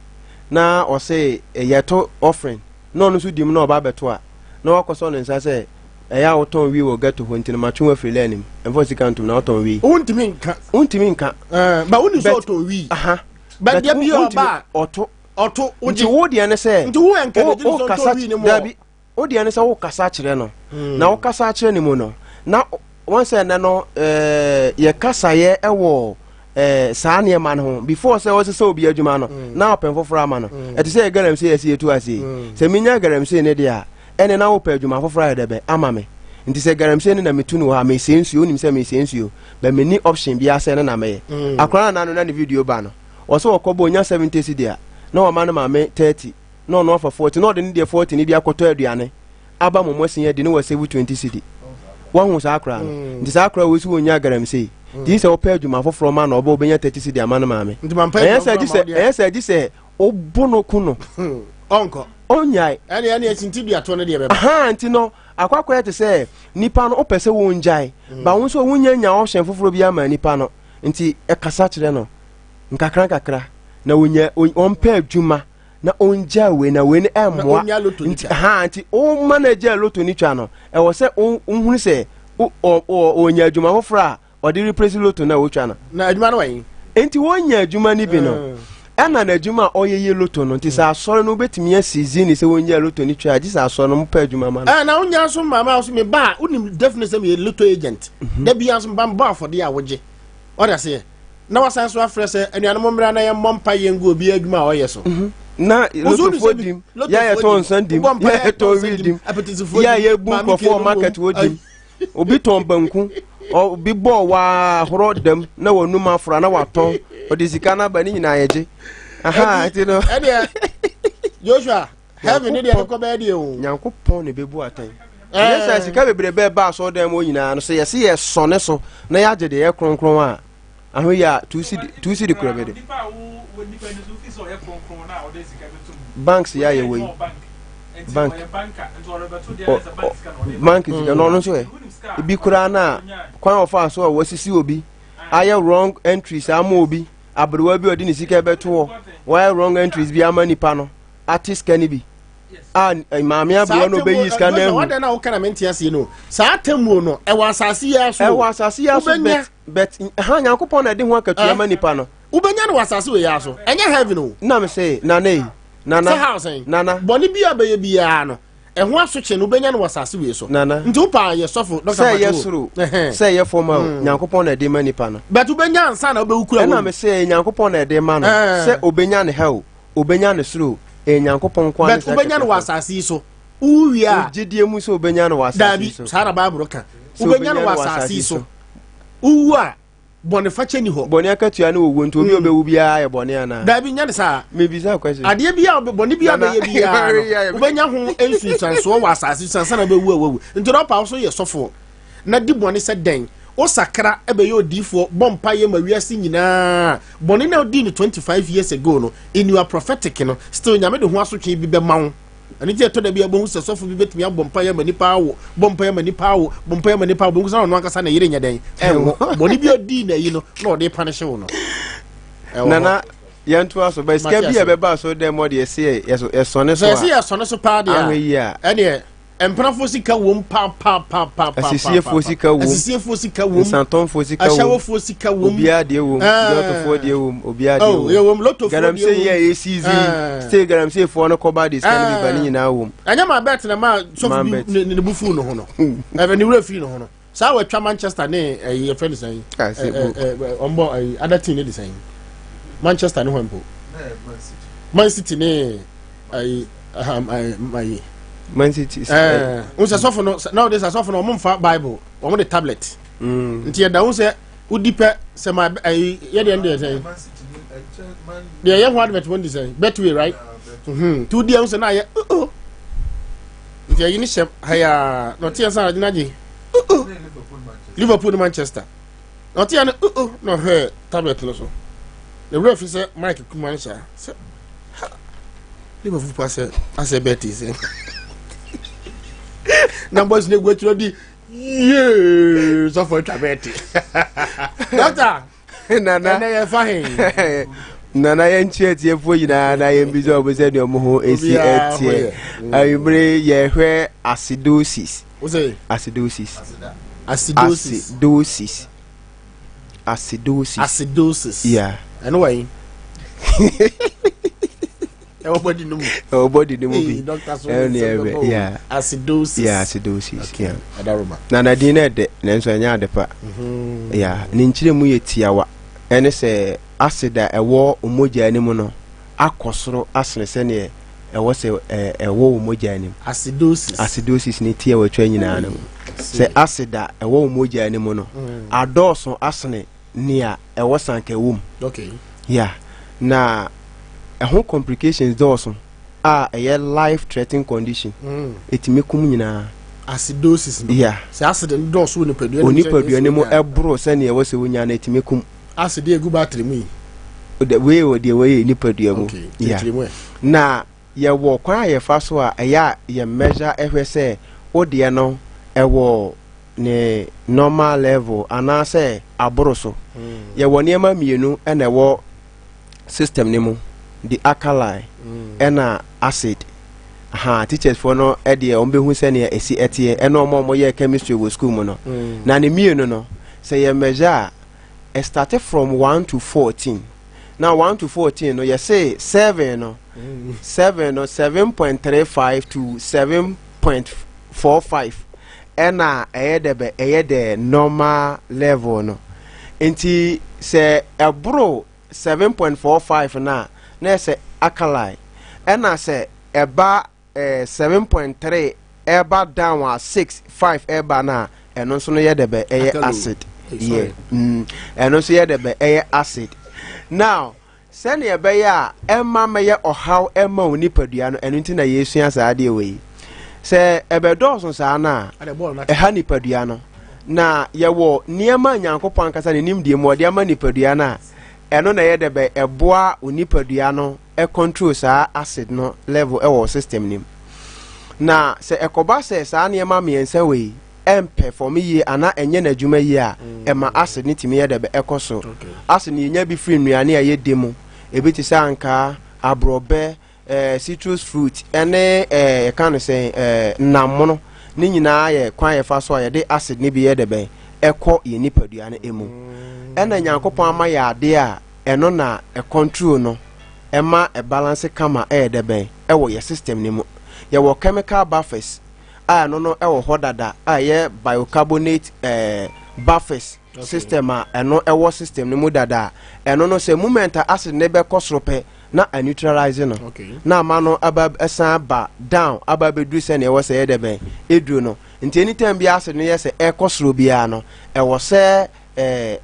na ɔsɛ eh, yɛto offering na ɔno nso di mu na ɔba abɛto a na wakɔsɔ ne nsa sɛ ɛyɛ a wotɔn wii wɔ ghetto hɔ nti no matwe wo afiri lɛn mu ɛmfa sika ntom na wotɔn wii wontumi nka wontumi nka ba woni sɛ ɔtɔn wii but deɛ bi ɔba ɔto ɔto nti wo deɛ ne sɛ nti wo encourage no sɛ ɔntɔ wii ne mu dabi wo deɛ ne sɛ wo kasa kyerɛ no hmm. na wo kasa kyerɛ ne mu no na wɔn sɛ ɛnɛ no ɛɛ yɛ kasayɛ ɛwɔ ɛɛ saa nneɛma no ho before sɛ ɔsɛ sɛ obi adwuma no hmm. na ɔpɛn foforɔ ama no hmm. ɛte sɛ galamsey yɛsi etu ase sɛ minya galamsey ne deɛ a ɛne na wopɛ adwuma foforɔ ayɛ dɛ bɛ ama me nti sɛ galamsey ne na metu no wɔ ha mesie nsuo wonim sɛ mesie nsuo bɛ menni option biara sɛ ne na mɛyɛ akora na no na ne video ba no Ɔsɛ ɔkɔ bɔ onya 70 cedi a na wama ne maame 30 na ɔno afa 40 na ɔde ne deɛ 40 no bi akɔtɔ aduane aba mɔmɔ asin adi na wasevu 20 cedi. Wahu saa akora no? Mm. Nti saa akora wei so wɔnya galamsey. Mm. Nti sɛ wopɛ adwuma foforɔ ma na ɔbɛ wobɛnya 30 cedi ama ne maame. Ɛyɛ sɛ gye sɛ ɛyɛ sɛ gye sɛ wobo no ku no. Hmm. Ɔnkɔ. Ɔnyae. Ɛne ɛne ɛsinti duatoɔ no deɛ bɛba. Aha nti no akɔakɔyɛ te sɛ nipa no wopɛ sɛ wongyae. Mm. Ba wo nso wonya nya option foforɔ bi ama nipa no. Nti ɛkasa kyerɛ no. nkakrankakra na onya ɔmpɛ adwuma na ɔngya wei na wei no ɛmmoa nti ha nti woma no agya loto no twa no ɛwɔ sɛ wohunu sɛ ɔnya adwuma foforɔ a ɔde replace loto no a wɔtwa no na adwuma no wɔ nti wɔnya adwuma no bi no mm. Ɛna n'adwuma a ɔyɛ yɛ loto no nti sɛ asɔre no wobɛtumi asi zini sɛ wɔnyɛ loto no twa a gye sɛ asɔre no mopɛ adwuma ma no. Ɛɛ na wonya nso maame a wo so me ba a wonim definitely sɛ meyɛ loto agent. Da biara nso meba mebɔ afɔdeɛ a wogye. Ɔde aseɛ. Na wasan so afrɛ sɛ anuanom mmra na yɛmmɔ mpa yɛn ngu obiara adwuma a ɔyɛ so. Na lotofoɔ dim, yɛ a yɛtɔn nsa dim, yɛ a yɛtɔn wii dim, yɛ a yɛbu nkurɔfoɔ wɔ market wɔ dim. Obi tɔn banku, obi bɔɔ waa horɔ dam na wɔnum afora na watɔn, ɔde sika no aba ne nyinaa yɛgye. Aha, nti no. Ɛdeɛ, Joshua, heaven ne deɛ ɛkɔ bɛyɛ deɛ o. Nyankopɔn na ɛbɛbu atɛn. Ɛnyɛ sɛ sika bebree bɛɛ ba asɔredan mu nyinaa no sɛ yɛse yɛsɔne so na yɛagye deɛ ɛyɛ kronkron a ahoyɛ a tuusi de kura bɛde. Banks yɛ a yɛwɔ yi bank bank sika na ɔno nso ɛ ebi koraa na kwan ɔfa so a wɔasisi obi ayɛ wrong entries ama obi aberewa bi a ɔde ne sika bɛto hɔ wɔayɛ wrong entries bi ama nipa no ate sika no bi a eh, maame aberewa no ɔbɛyi sika no ahu. Saa na woka na mente aseɛ no saa atemmuo no ɛwɔ asase yi aso ɛwɔ asase yi aso bet bet ha Nyankopɔn na ɛde ho akatua eh? ma nipa no. Wobɛnya no wɔ asase wei aso ɛnyɛ heaven o. Nam se nana yi nana sɛ house yi nana bɔne bi a bɛyɛ biara no ɛho asotwe no wobɛnya no wɔ asase wei so. Nana nti wo paa yɛ sɔfo dɔkta sɛ ɛyɛ soro sɛ ɛyɛ fam a hmm. Nyankopɔn na ɛde ma nipa no. But wobɛnya ansa na wobɛwu kura ɛna me sɛ Nyankopɔn na ɛde ma no sɛ obɛnya ne ha o obenya no soro o, ɛyɛ Nyankopɔn nko ara ne But saa wobɛnya no wɔ kɛkɛ. asase yi so. Wowie a. Wo gyedie mu sɛ obenya no wɔ asase yi Daabi, so. saa na Bible ka. Sɛ Wobɛnya no wɔ asase yi so. Wowu a, bɔnefakyɛ ni hɔ. Bɔne akatua ne owuo nti obi a ɔbɛwu biara yɛ bɔne anaa? Daabi, nyɛ ne saa. Mebisa question. Adeɛ bi a bɔne bi a Nana, bɛyɛ biara no, yɛ- wobɛnya ho nsunsuansoɔ wɔ asase so ansa na wobɛwu a wawu. Nti na ɔpa wo so yɛ sɔfoɔ na di bɔne sɛ dɛn? Wosakra bɛyɛ odiyifoɔ, bɔ mpaeɛ ma wiase nyinaa. Bɔne no a wodii no 25 years ago no, in your prophetic no, still Nyame de ho asotwe bi bɛma wo. Ɛno nti ɛtɔ da bi a wobɛhu sɛ sɔfo bi bɛtumi abɔ mpaeɛ ama nipa awo, bɔ mpaeɛ ama nipa awo, bɔ mpaeɛ ama nipa awo, bɛhu sɛ ɔno ankasa ne yere nyɛ dɛn? Ɛnwo. Bɔne bi a odii no ayi no, na ɔde panishe wo no. Ɛwɔ hɔ. Nana, yɛntoa so. But sika Mate bi a ase. ɛbɛba asɔre dɛm hɔ deɛ ɛsɛ yɛ yɛsɔne so Sɛ yɛsɛ a, yɛsɔne so paa deɛ ahwɛ a, yie a, ɛneɛ Mpenafoɔ sika wom papapapapaapa. Asisiefoɔ sika wom. Asisiefoɔ sika wom. Nsatɔnfoɔ sika wom. Ahyɛwofoɔ sika wom. Obiara deɛ wom. Lɔtofoɔ deɛ wom. Obiara deɛ oh, wom. Yɛ wom. Lɔtofoɔ deɛ wom. Galamsey yɛ a ɛsizi. Stay galamseyfoɔ no kɔba de sika no bi ba ne nyinaa wom. Ɛnyɛ maa bɛt na maa sɔfo bi ne bu fuu ne ho no. Ɛfɛ ne wura fii ne ho no. Saa wɔatwa Manchester ne ɛyi yɛfrɛ no sɛn. Ɔmbɔ ɛyi other team ne de sɛn. Manchester ne hɔ mpo. Man City ne ayi ayi. Man City. Ɛɛ n sɛ sɔfo no na ɔde sɛ sɔfo no wɔn mfa Bible wɔn de tablet. Mm. Nti ɛda ho sɛ wodi pɛ sɛ ma ayi yɛ deɛ deɛ sɛn. Deɛ yɛ ho advert wɔn de sɛn Betway right. Mhm. Nti wodi ɛho sɛ na ayɛ uh Nti ayi ne hyɛ ha yaa na ɔte yɛn sɛ agyina gye uh Liverpool ne Manchester. Na ɔte yɛn no uh na ɔhwɛ tablet no so. Na wura fi sɛ Mike kuma no hyɛ sɛ ha Liverpool pa sɛ asɛ bɛte sɛ. Na boys ne gu akyerɛ di yee sɔfo atwa bɛte. Doctor nana ɛnɛ yɛfa he. Nana yɛnkyerɛ atiefoɔ nyinaa na yɛmbisa ɔmo sɛdeɛ ɔmo ho ɛsi ɛteɛ. Anwummere yɛhwɛ acidosis. Acidosis. Acidosis. Acidosis. Acidosis. Acidosis. Yeah. Ɛno wɔ yi. Ɛwɔ body no mu. Ɛwɔ body no mu bi. Ɛno ne ɛbɛ. Yeah. Acidosis. Yeah, acidosis. Okay. Yeah. Adaroma. Na na din no ɛdɛ nanso ɛnyɛ ade pa. Mm-hmm. Yeah. Ne nkyerɛ mu yɛ tiawa. Ɛne sɛ acid a ɛwɔ mogya no mu no akɔ soro asene sɛdeɛ ɛwɔ sɛ ɛwɔ wo mogya no mu. Acidosis. Acidosis ne ti a wɔatwa nyinaa no mu. Sɛ acid a ɛwɔ wo mogya no mu no mm. adɔɔso asene nea ɛwɔ sanka ɛwɔ mu. Okay. Yeah. Na ɛho complications dɔɔso a ɛyɛ life threatening condition. Mm. Ɛtumi kum nyinaa. Acidosis no. Yeah. Sɛ acid no dɔɔso wɔ nipadua no mu. Onipadua no mu ɛboro sɛnea ɛwɔ sɛ wonya no ɛtumi kum. Acid egu battery mu yi. Wei wɔ deɛ wɔyɛ nipadua mu. Okay. Yeah. Kyerɛkyerɛ mu ɛ. Na yɛwɔ kwan a yɛfa so a ɛyɛ a yɛ measure ɛhwɛ sɛ wo deɛ no ɛwɔ ne normal level anaasɛ aboro so. Yɛwɔ nneɛma mmienu ɛna ɛwɔ system no mu, the alkali ɛna acid. Aha, teachers foɔ no ɛdeɛ wɔn bɛhu sɛnea ɛsi ɛteɛ ɛna wɔn a wɔyɛ chemistry wɔ school mu no. Na ne mmienu no sɛ yɛ measure a, ɛstarte from 1 to 14. Na 1 to 14 no, yɛse 7 no, 7 no, 7.35 to 7.45 ɛna ɛyɛ dɛ bɛ ɛyɛ the normal level no. Nti sɛ ɛboro 7.45 no a, na ɛsɛ alkaline. Ɛna sɛ ɛba 7.3 ɛba down a, 6 5 ɛba no a, ɛno nso no yɛ dɛ bɛ ɛyɛ Alkalo. acid. Hey, Yɛ sorry. ɛno nso yɛ dɛ bɛ ɛyɛ acid. Now, sɛnea ɛbɛyɛ a ɛma mɛyɛ ɔhaw ɛma wo nipadua no, ɛno nti na yɛsua saa adeɛ wɔ yi sɛ ɛbɛdɔɔso saa no a, Ade bɔɔl na ɛha nipadua no. Na yɛwɔ nneɛma a Nyankopɔn ankasa ne nimdeɛ mu ɔde ama nipadua no a, ɛno na ɛyɛ dɛ bɛ ɛboa wo nipadua no ɛcontrol saa acid no level ɛwɔ wo system nim. Na sɛ ɛkɔba sɛ saa nneɛma mmiɛnsa wɔ yi ɛmpɛfɔm yie anaa ɛnyɛ n'adwuma yie a, ɛma acid no tumi yɛ dɛ bɛ ɛkɔ so. Acid no, yɛnya bi firi nnuane a yɛdi mu, ebi te sɛ ankaa, aborɔbɛ, citrus fruit, ɛne yɛka no sɛ nammono ne nyinaa yɛ kwan yɛfa so a yɛde acid no bi yɛ dɛ bɛn ɛkɔ yɛn nipadua no mu. Ɛna Nyankopɔn ama yɛ adeɛ a ɛno na ɛcontrol no, ɛma ɛbalance kama, ɛyɛ dɛ bɛn ɛwɔ yɛ system no mu. Yɛwɔ chemical buffers a ɛno no ɛwɔ hɔ dada a ɛyɛ bicarbonate buffers system a ɛno ɛwɔ system no mu dada a, ɛno no sɛ moment a acid ne bɛkɔ soro pɛ na a neutralize no na ama no aba, ɛsan ba down aba abɛduru sɛnea ɛwɔ sɛ ɛyɛ dɛ bɛn ɛduru no. Nti anytime bi acid no yɛ sɛ ɛkɔ soro biara no, ɛwɔ sɛ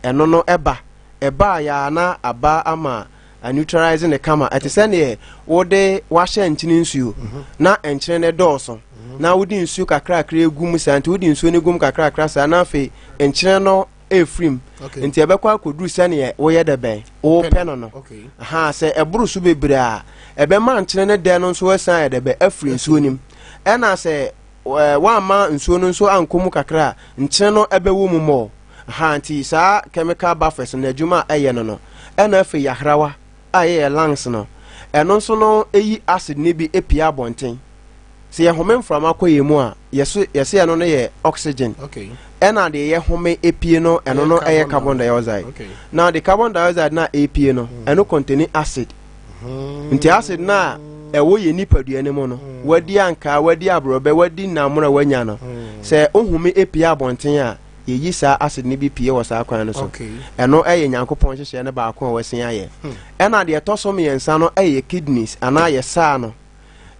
ɛno no ɛba ɛba a na aba ama a neutralize ne kama. Ɛte sɛ neɛ wode wahyɛ nkyene nsuo na nkyene no dɔɔso na wode nsuo kakrakra egu mu saa. Nti wode nsuo no gu mu kakrakra saa na afei nkyene no ɛfiri mu. Nti ɛbɛkɔ akɔduru sɛneɛ woyɛ dɛ bɛn wopɛ no. Ha sɛ ɛboro so bebree a, ɛbɛma nkyene no dɛ no nso asan yɛ dɛ bɛ afiri nsuo no mu. Ɛna sɛ woamma nsuo no nso ankɔ mu kakra a, nkyene no ɛbɛwɔ mu mɔ ha. Nti saa chemical buffers no adwuma a ɛyɛ no, ɛna afei yɛahrawa a ɛyɛ lungs no, ɛno nso no ɛyi acid no bi epia abɔnten. Sɛ yɛhome mframa kɔ yɛn mu a, yɛso yɛsɛ ɛno no yɛ oxygen. Ɛna deɛ yɛhome epie no, ɛno no ɛyɛ carbon dioxide. Na the carbon dioxide na epie no, ɛno contain acid. Nti acid na ɛwɔ yɛn nipadua no mu no, wadi ankaa, wadi aborɔbɛ, wadi nammono a wanya no, sɛ ohome epie abɔnten a, yɛyi saa acid no bi pie wɔ saa kwan no so. Ɛno ɛyɛ Nyankopɔn nhyehyɛ no baako a wɔasen ayɛ. Ɛna deɛ ɛtɔ so mmiɛnsa no ɛyɛ kidneys anaa yɛ saa no.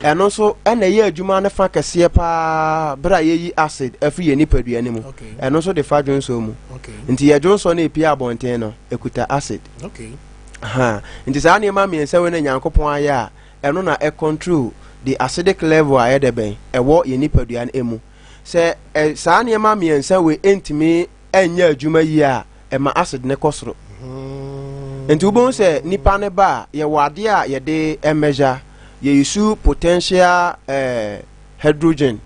Ɛno nso ɛna ɛyɛ adwuma no fa kɛseɛ paa berɛ a yɛyi acid afiri yɛn nipadua no mu. Ɛno nso de fa dwonsɔ mu. Nti yɛ dwonsɔ no epie abɔnten no, ɛkuta acid. Ha nti saa nneɛma mmiɛnsa wei na Nyankopɔn ayɛ a, ɛno na ɛcontrol the acidic level a ɛyɛ dɛ bɛn ɛwɔ yɛn nipadua no mu. Sɛ saa nneɛma mmiɛnsa wei ntumi ɛnyɛ adwuma yie a, ɛma acid ne kɔ soro. Nti wobɛhu sɛ nipa ne ba a, yɛwɔ adeɛ a yɛde ɛmeasure, yɛuse potential hydrogen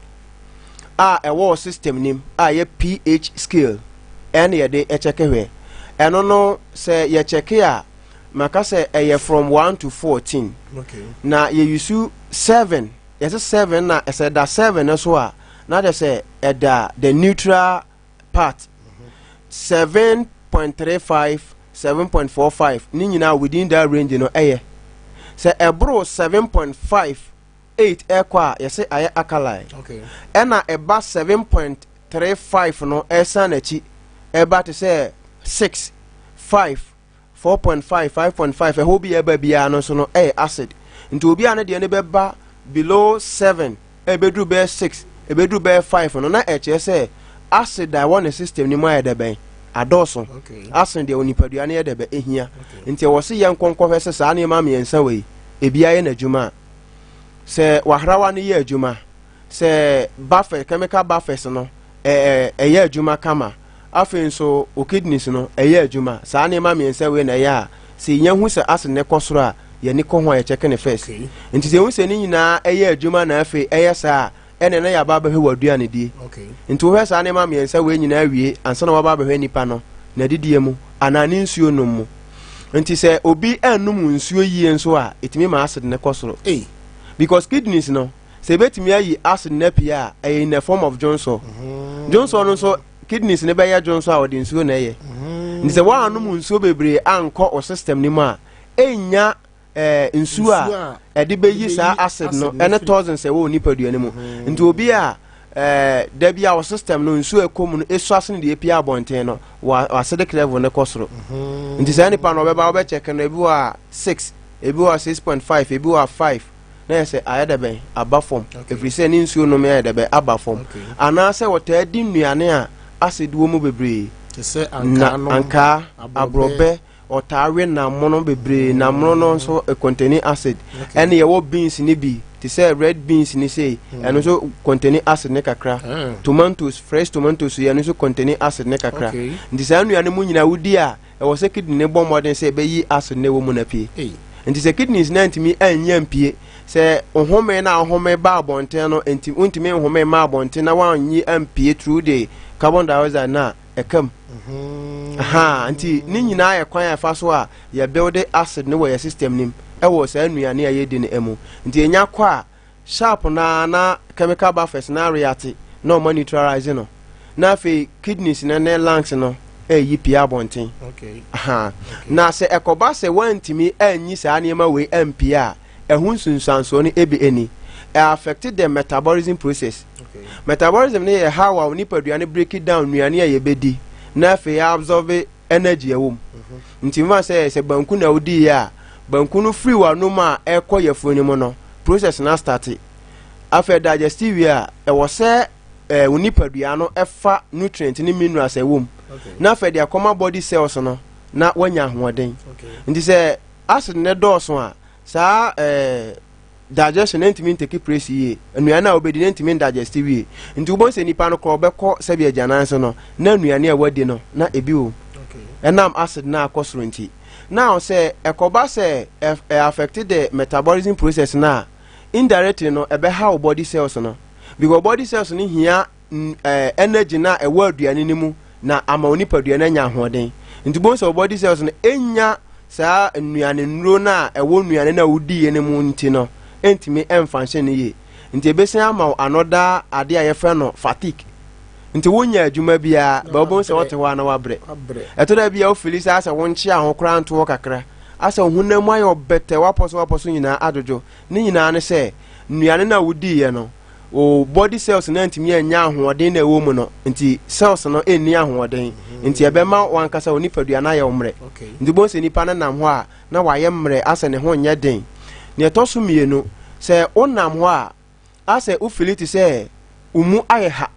a ɛwɔ system nim a yɛ pH scale, ɛne yɛde ɛkyɛke hwɛ. Ɛno no, sɛ yɛkyɛke a, maka sɛ ɛyɛ from 1 to 14. Na yɛuse 7, yɛsɛ 7 na ɛsɛ da 7 no so a, na kyerɛ sɛ ɛda the neutral part. 7.35, 7.45 ne nyinaa within that range no. Ɛyɛ sɛ ɛboro 7.58 ɛkɔ a, yɛsɛ ayɛ alkaline. Ɛna ɛba 7.35 no ɛsan n'akyi ɛba te sɛ 6, 5, 4.5, 5.5, ɛhɔ bi ɛba biara no nso no ɛyɛ acid. Nti obi a ne deɛ no bɛba below 7, ɛbɛduru bɛyɛ 6, ɛbɛduru bɛyɛ 5 no, na ɛkyerɛ sɛ acid a ɛwɔ ne system no mu ayɛ dɛ bɛn adɔɔso. Acid deɛ onipadua no yɛ dɛ bɛ ehia. Nti ɛwɔ se yɛn nkɔnkɔhwɛ sɛ saa nneɛma mmiɛnsa wei ebi ayɛ n'adwuma a, sɛ wahrawa no yɛ adwuma, sɛ buffer, chemical buffers no ɛyɛ adwuma kama, afei nso o kidneys no ɛyɛ adwuma. Saa nneɛma mmiɛnsa wei na ɛyɛ a, sɛ yɛn hu sɛ acid ne kɔ soro a, yɛni kɔ ho a yɛkyɛke ne first. Nti sɛ yɛhu sɛ ne nyinaa ɛyɛ adwuma na afei ɛyɛ saa a, ɛna na yɛaba abɛhwɛ wɔ aduane die. Nti wohwɛ saa nneɛma mmiɛnsa wei nyinaa wie ansa na waba abɛhwɛ nipa no n'adidie mu anaa ne nsuo nom mu. Nti sɛ obi anum nsuo yie nso a, ɛtumi ma acid ne kɔ soro. Because kidneys no, sɛ ebɛtumi ayi acid no apue a, ɛyɛ in the form of dwonsɔ. Dwonsɔ no nso, kidneys no bɛyɛ dwonsɔ a, ɔde nsuo na ɛyɛ. Nti sɛ woanom nsuo bebree ankɔ wo system no mu a, ɛnnya eh, nsuo a ɛde bɛyi saa acid no ɛne toxins ɛwɔ nipadua no mu. Nti obi a eh, da bi a wɔ system no nsuo ɛkɔ mu no ɛsua sene deɛ ɛpia abɔnten no, wɔ acidic level no kɔ soro. Nti saa nipa no ɔbɛba, wobɛkyɛke no, ebi wɔ a 6, ebi wɔ a 6.5, ebi wɔ a 5, na yɛ sɛ ayɛ dɛ bɛn aba fam, ɛfiri sɛ ne nsuo nom yɛ dɛ bɛn aba fam. Anaasɛ wɔtaa di nnuane a acid wɔ mu bebree, na ankaa, aborɔbɛ, ɔtaa we nam mono bebree. Nam mono no nso contain acid. Ɛne yɛwɔ beans ne bi te sɛ red beans ne sei, ɛno nso contain acid ne kakra. Tomatoes, fresh tomatoes yɛ, ɛno nso contain acid ne kakra. Nti saa nnuane mu nyinaa wodi a, ɛwɔ sɛ kidney ne bɔ mmɔden sɛ ɛbɛyi acid ne ɛwɔ mu no apue. Nti sɛ kidneys no antumi anyi ampue, sɛ nhome na ahome ba abɔnten no nti wontumi nhome ma abɔnten na woanyi ampue through the carbon dioxide no a ɛka mu. Aha, nti ne nyinaa yɛ kwan a ɛfa so a yɛ build acid no wɔ yɛ system nim ɛwɔ saa nnuane a yɛdi no mu. Nti ɛnya kɔ a sharp na na chemical buffers na react na ɔma neutralize no, na afei kidneys no ne lungs no ɛyi pie abɔnten. Aha, na sɛ ɛkɔba sɛ woantumi anyi saa nneɛma wei ampie a, ɛho nsunsuansoɔ no ebi ani ɛ affect the metabolism process. Metabolism no yɛ how a nipadua no break down nnuane a yɛbɛdi na afei absorb energy ɛwɔ mu. Nti mfa sɛ banku na wodi yɛ a, banku no firi w'anom a ɛkɔ yafunu no mu no, process na start. Afei digestive wie a, ɛwɔ sɛ wo nipadua no ɛfa nutrient ne minerals ɛwɔ mu na afei de akɔma body cells no na wanya ahoɔden. Nti sɛ acid ne dɔɔso a, saa digestion no ntumi ntake place yie, nnuane a wobɛdi no ntumi ndigest wie. Nti wobɛhu sɛ nipa no korɔ ɔbɛkɔ sɛbi agyanan so no, na nnuane a wadi no na ebi wɔ mu, ɛnam acid no akɔ soro nti. Now sɛ ɛkɔba sɛ ɛ affect the metabolism process no a, indirectly no ɛbɛha wo body cells no, because body cells no hia energy no a ɛwɔ aduane no mu na ama wo nipadua no anya ahoɔden. Nti bohu sɛ wo body cells no ɛnya saa nnuane nnuro no a ɛwɔ nnuane no a wodiiɛ no mu nti no, ɛntumi ɛmfa no yie. Nti ɛbɛsan ama wo another adeɛ a yɛfrɛ no fatigue. Nti wonya adwuma biara bɛ, wobɛhu sɛ wote hɔ a na wabrɛ. Ɛtɔ da bi a wofili sɛ asɛ wonkyea ho koraa nto hɔ kakra, asɛ wo honam mu ayɛ ɔbɛtɛ, woapɔ so woapɔ so nyinaa adwodwo. Ne nyinaa ne sɛ nnuane no a wodiiɛ no, wo body cells no antumi anya ahoɔden na ɛwɔ mu no. Nti cells no ɛnni ahoɔden, nti ɛbɛma wankasa wo nipadua no ayɛ wo mmerɛ. Nti wobɛhu sɛ nipa no nam hɔ a na wayɛ mmerɛ, asɛ ne ho nyɛ den. Nea ɛtɔ so mmienu, sɛ wonam hɔ a asɛ wofili te sɛ wo mu ayɛ ha,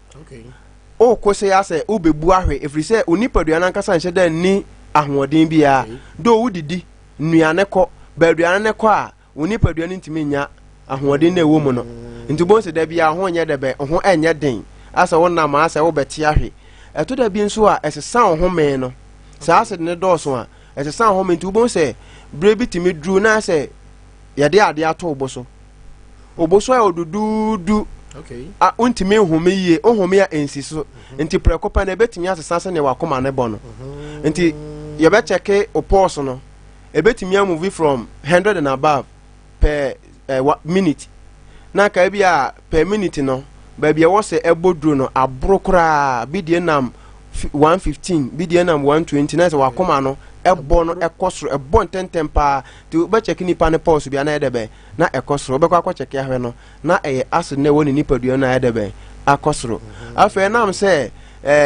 wokɔ sɛ asɛ wobɛbu ahwe, ɛfiri sɛ wo nipadua no ankasa nhyɛ da nni ahoɔden biara. Do wodidi nnuane kɔ, baaduane no kɔ a, wo nipadua no ntumi nya ahoɔden na ɛwɔ mu no. Nti wobɛhu sɛ da biara ho nyɛ dɛ bɛn, ho ɛnyɛ den, asɛ wonam a asɛ wobɛte ahwe. Ɛtɔ da bi nso a ɛsesa wo home no. Saa acid no dɔɔso a, ɛsesa wo home. Nti wobɛhu sɛ berɛ bi tumi duru na sɛ yɛde adeɛ ato wo bo so, wo bo so ayɛ oduduudu, a wontumi nhome yie, wohome a ɛnsi so. Nti prɛko pɛ no ɛbɛtumi asesa sɛnea wakoma no bɔ no. Nti yɛbɛkyɛke wo pulse no, ɛbɛtumi amove from 100 and above per minute, na ka bi a per minute no baabi a ɛwɔ sɛ ɛbɔ duro no aboro koraa bi deɛ nam 115, bi deɛ nam 120, na sɛ wakoma no ɛbɔ no ɛkɔ soro, ɛbɔ ntɛntɛm paa. Nti wobɛkyɛke nipa no pulse bi a na ɛyɛ dɛ bɛn na ɛkɔ soro, wobɛkɔ akɔkyɛke ahwɛ no na ɛyɛ acid na ɛwɔ ne nipadua no na ɛyɛ dɛ bɛn akɔ soro. Afei ɛnam sɛ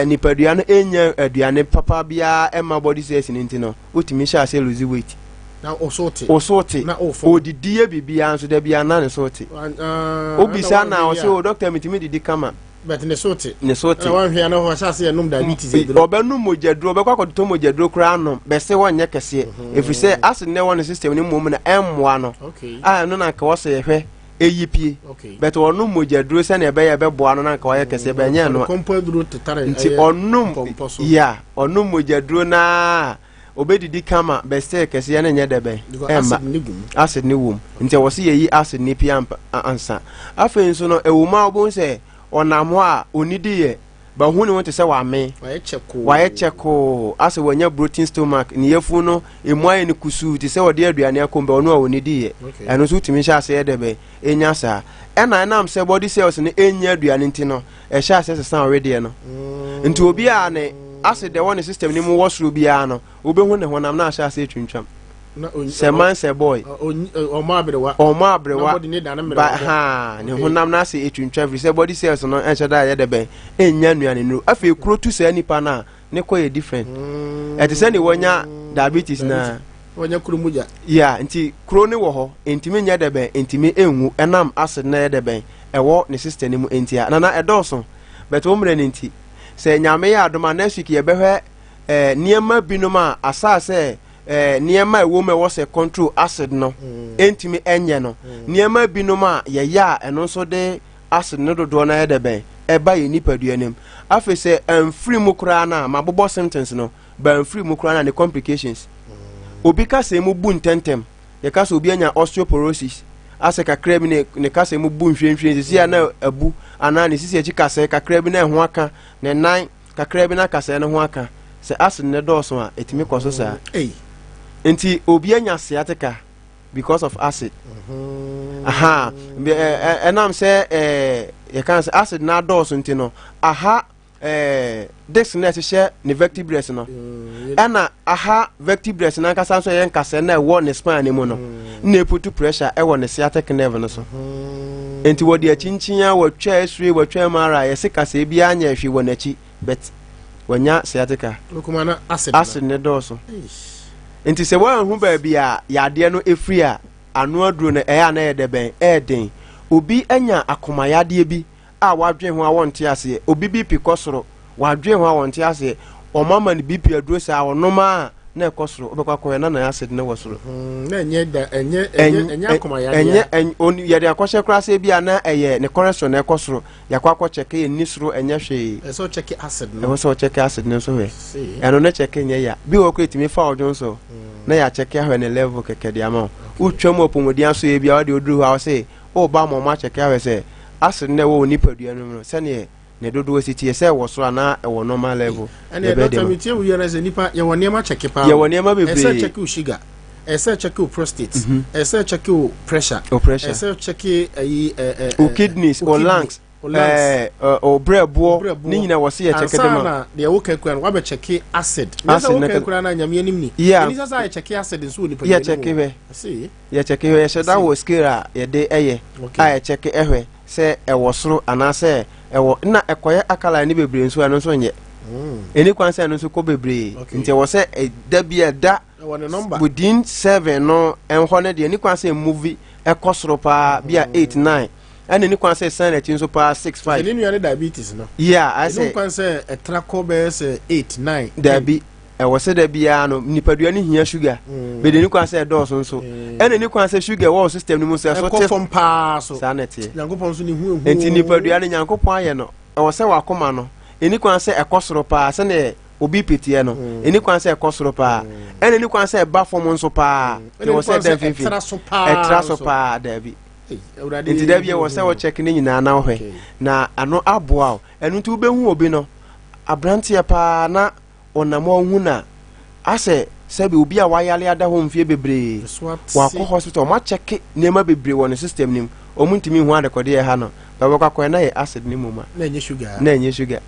nipadua no ɛnya aduane papa biara ɛma body cells no nti no, wotumi hyɛ ase lose weight. Na ɔso te. Ɔso te. Na ɔfɔ. Odidi yɛ biribiara nso da biara na ne so te. Obisa na ɔsɛ o doctor, mitumi didi kama. But ne so te. Ne so te. Na wanhwɛ na ɔhyɛ ase yɛ nom diabetes aduro. Ɔbɛnum mogyaduro, ɔbɛkɔ akɔtotɔ mogyaduro koraa nom bɛsɛ wɔnyɛ kɛseɛ, ɛfiri sɛ acid na ɛwɔ ne system no mmom na ɛmmoa no. A ɛno na nka wɔsɛ yɛhwɛ ɛyi pie. But ɔnom mogyaduro sɛnea ɛbɛyɛ ɛbɛboa no na nka wayɛ kɛseɛ, bɛnyɛ no. Nti ɔnom ya ɔnom mogyaduro naa obɛdidi kama, bɛsɛ kɛseɛ no nyɛ dɛ bɛn ɛmma, acid ne wom. Nti ɛwɔ sɛ yɛyi acid ne pie ansa. Afei nso no ɛwɔ mu a wobɛhu sɛ ɔnam hɔ a ɔnidi yɛ bahu ne ho te sɛ wame, wayɛ kyɛkoo, asɛ wanya bloating stomach, ne yafunu no emu ayɛ no kusuu te sɛ ɔde aduane akɔ mu, bɛ ɔno a ɔnidi yɛ. Ɛno nso wotumi hyɛ aseɛ dɛ bɛn ɛnya saa. Ɛna ɛnam sɛ body cells no ɛnya aduane nti no, ɛhyɛ aseɛ sesa ɔwedeɛ no. Nti obi a ne acid ɛwɔ ne system no mu wɔ soro biara no, wobɛhu ne honam na ahyɛ aseɛ twintwam. Sɛ man sɛ boy. Ɔmɔ aberewa. Ɔmɔ aberewa. Ba ha ne honam no ase etwintwa firi sɛ body cells no ɛnhyɛ da yɛ dɛ bɛn ɛnnya nnuane nuru. Afei kuro tu saa nipa no a ne kɔ yɛ different. Ɛte sɛ ne wanya diabetes na. Wanya kuro mogya. Yeah, nti kuro ne wɔ hɔ ntumi nyɛ dɛ bɛn ntumi nwu ɛnam acid na ɛyɛ dɛ bɛn ɛwɔ ne system no mu ntia. Nana ɛdɔɔso but wo mmerɛ no nti sɛ Nyame yɛ adom a next week yɛbɛhwɛ eh, nneɛma binom a asaa sɛ eh, nneɛma a ɛwɔ mu ɛwɔ sɛ control acid no mm. ɛntumi ɛnyɛ no mm. nneɛma binom a yɛyɛ a ɛno nso de acid no dodoɔ no ayɛ dɛ bɛn ɛba yɛ nipadua no mu. Afei sɛ amfiri mu koraa no a, mabobɔ symptoms no, ba amfiri mu koraa no a ne complications. Mm. Obi kasa mu bu ntɛntɛm, yɛka sɛ obi anya osteoporosis, asɛ kakra bi ne ne kasa mu bu nhwirenhwiren sisi a na abu anaa ne sisi akyi kasɛe kakra bi na ɛho aka ne nan kakra bi na kasɛe no ho aka. Sɛ acid no dɔɔso a, ɛtumi kɔ so saa. Nti obi anya sciatica because of acid. Mm-hmm. Aha, ɛnam sɛ yɛka sɛ acid no adɔɔso nti no, aha disc no ɛhyehyɛ ne vertebrae no mm, ɛna aha vertebrae no ankasa nso ɛyɛ nkasɛɛ na ɛwɔ ne spine no mu no mm. na eputu pressure ɛwɔ ne sciatic nerve no so mm. nti wɔde akyinkyin a wɔtwa x-ray wɔtwa MRI yɛse kasɛɛ bi anyɛ hwee wɔ n'akyi but wɔnya sciatica acid ne dɔɔso nti sɛ wɔanhu baabi a yadeɛ no efiri a ano aduro no ɛyɛ a na ɛyɛ dɛ bɛn ɛyɛ den. Obi anya akomayadeɛ bi a wadwen ho a wɔnte aseɛ. Obi BP kɔ soro, wadwen ho a wɔnte aseɛ. Wɔn ama no BP aduro saa, ɔnom a na ɛkɔ soro. Wobɛkɔ akɔhwɛ na na acid no wɔ soro. Mm, na ɛnyɛ da ɛnyɛ ɛnyɛ ɛnyɛ akomayadeɛ. Ɛnyɛ yɛde akɔhyɛ koraa sɛ ebi a na ɛyɛ ne cholesterol na ɛkɔ soro. Yɛakɔ akɔ kyɛke yɛ nni soro ɛnyɛ hwee. Ɛsɛ ɔkyɛke acid no. Ɛwɔ sɛ ɔkyɛke acid no nso hwɛ. Ɛno ne kyɛke nyɛ ya. Bi wɔ hɔ koraa ɛtumi fa ɔdwon so na yɛakyɛke ahwɛ ne level kɛkɛ de ama wo. Wotwa mu apɔmuden asoɛeɛ bi a wode oduru hɔ a wose woreba ama wɔn akyɛke ahwɛ sɛ acid no a ɛwɔ wo nipadua no mu no sɛdeɛ ne dodoɔ si teɛ sɛ ɛwɔ soro anaa ɛwɔ normal level. Ɛnna Yɛbɛyɛ de dɔkta ma. metie wo yɛ no sɛ nipa yɛwɔ nneɛma kyɛke paa Yɛwɔ o. nneɛma Ɛsɛ bebree. kyɛke wo sugar, ɛsɛ kyɛke wo prostate, ɛsɛ kyɛke wo pressure, Wo pressure. ɛsɛ kyɛke ayi ɛ ɛ Wo ɛ kidneys, wo wo kidney, lungs, wo lungs, ɛɛ ɛ, wo brɛboɔ brɛboɔ. ne nyinaa wɔ se yɛ kyɛke de Ansa ma. na deɛ woka kura no wabɛ kyɛke acid. Nyɛ sɛ Acid no woka kɛ- kura no a Nyame anim ni. Yeah. Ɛni sɛ sɛ ayɛ kyɛke acid nso wɔ nipadua Yɛ no mu. kyɛke hwɛ. I see. Yɛ kyɛke hwɛ. Yɛhyɛ da wɔ scale a yɛde ɛyɛ Okay. a yɛkyɛke ɛhwɛ sɛ ɛwɔ soro anaasɛ ɛwɔ na ɛkɔyɛ alkaline ne bebree nso ɛno nso nyɛ. Ɛni kwan sɛ ɛno nso kɔ bebree. Okay. Nti ɛwɔ sɛ ɛda bi a ɛda Ɛwɔ ne number. within 7 no ɛnhɔ no deɛ ɛni kwan sɛ movie ɛkɔ soro paa bi a 8 9 ɛna ɛni kwan sɛ ɛsan n'akyi nso paa 6 5. Ɛne nua ne diabetes no. Yeah, ayɛ Ɛni sɛ kwan sɛ ɛtra kɔ bɛyɛ sɛ 8 9 10. Dabi, ɛwɔ sɛ da biara no nipadua no hia sugar. Bɛde ɛni kwan sɛ ɛdɔɔso nso. Ɛna ɛni kwan sɛ sugar ɛwɔ system no mu sɛ ɛso Ɛkɔ te. fam paa so. Saa na ɛteɛ. Nyankopɔn nso ne hu ehu. Nti nipadua no Nyankopɔn ayɛ no ɛwɔ sɛ wakoma no ɛni kwan sɛ ɛkɔ soro paa sɛdeɛ obi peteɛ no ɛni kwan sɛ ɛkɔ soro paa ɛna ɛni kwan sɛ ɛba fam nso paa. Ɛna Ɛwɔ ɛni sɛ kwan ɛda sɛ mfimfini. ɛtra so paa Ɛtra so nso. paa daabi. Awurade Nti da bi ɛwɔ sɛ wɔkyɛke ne nyinaa na wohwɛ na ano aboa wo. Ɛno nti wobɛhu obi no aberanteɛ paa na ɔnam a wohu na asɛ sɛbi obi a wayale ada hɔ mfie bebree wakɔ hospital ɔmo akyɛke nneɛma bebree wɔ ne system no mu ɔmo ntumi nhu adekɔdeɛ ɛha no bɛbɛkɔ akɔyɛ na yɛ acid ne mmom a na ɛnyɛ sugar na ɛnyɛ sugar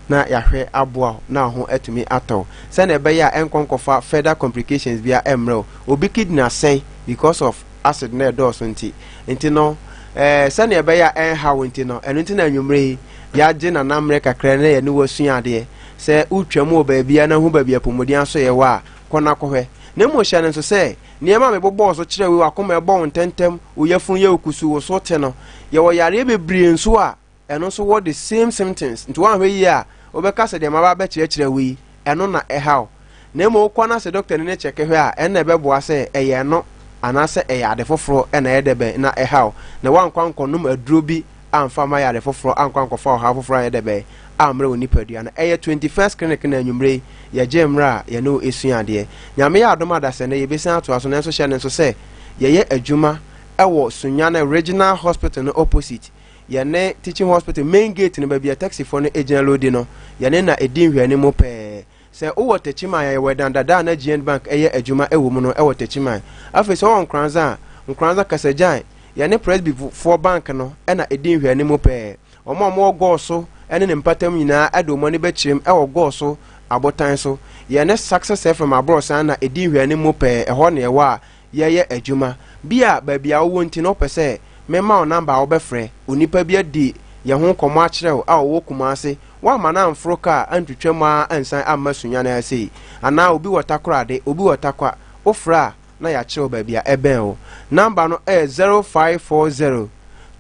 na yɛahwɛ aboa wo na ho atumi atɔ wo sɛnea ɛbɛyɛ a ɛnkɔ nkɔfa further complications bia ɛmmerɛ wo. Obi kidney asɛe because of acid na ɛdɔɔso nti. Nti no, eh, sɛnea ɛbɛyɛ a ɛnha wo nti no, ɛno nti na anwummerɛ yi yɛagye Nana mmerɛ kakra na yɛne wo asua adeɛ. Sɛ wotwam wɔ baabi a na hu baabi apɔmuden asoɛeɛ wɔ a, kɔ na kɔhwɛ. Na mmom hyɛ no nso sɛ, nneɛma a mebobɔɔ so kyerɛɛ wo yi, w'akoma ɛbɔ wo ntɛmntɛm, wo yafunu yɛ wo kusuu, wo so te no, yɛwɔ yareɛ bebree nso a ɛno nso wɔ the same symptoms nti woanhwɛ yie a wobɛka sɛ deɛ maba abɛkyerɛkyerɛ wo yi ɛno na ɛha wo na mmom wokɔ na sɛ dɔkta ni no kyɛke hwɛ a ɛno na ɛbɛboa sɛ ɛyɛ ɛno anaasɛ ɛyɛ ade foforɔ na ɛyɛ dɛ bɛn na ɛha wo na woankɔ ankɔnom aduro bi amfa amma yare foforɔ ankɔ ankɔfa ɔhaw foforɔ anyɛ dɛ bɛn ammrɛ wo nipadua no. Ɛyɛ 21st clinic na anwummerɛ yi yɛgye mmerɛ a yɛne wo ɛsua adeɛ. Nyame yɛ adom a dasɛnnɛ yɛbɛsan atoa so nanso hyɛ no nso sɛ yɛyɛ adwuma ɛwɔ Sunyani Regional Hospital no opposite Yɛne Teaching Hospital main gate no baabi a taxifoɔ no gyina loadi no, yɛne na ɛdi nhwɛanimu pɛɛ. Sɛ wowɔ Techiman a, yɛwɔ ɛdan dada a na GN Bank yɛ adwuma wɔ mu no wɔ Techiman. Afei sɛ wowɔ Nkoranza a, Nkoranza Kasagyan, yɛne Presbyfoɔ Bank no na ɛdi nhwɛanimu pɛɛ. Wɔn a wɔwɔ Gɔɔ so ne ne mpatam nyinaa de wɔn ani bɛkyerɛm wɔ Gɔɔ so. abotan so. Yɛne Success FM aborɔsan na ɛdi nhwɛanimu pɛɛ, ɛhɔ na yɛwɔ a yɛyɛ adwuma. Bi a baabi a wowɔ nti no wopɛ sɛ mema wo namba a wobɛfrɛ onipa bi adi yɛn ho nkɔmmɔ akyerɛ wo a ɔwɔ Kumase, woamma no amforo kaa antwitwa mu ara ansan amma Sunyani ha sei. Anaa obi wɔ Takorade, obi wɔ Tarkwa, wofrɛ a na yɛakyerɛ wo baabi a ɛbɛn wo. Namba no yɛ 0540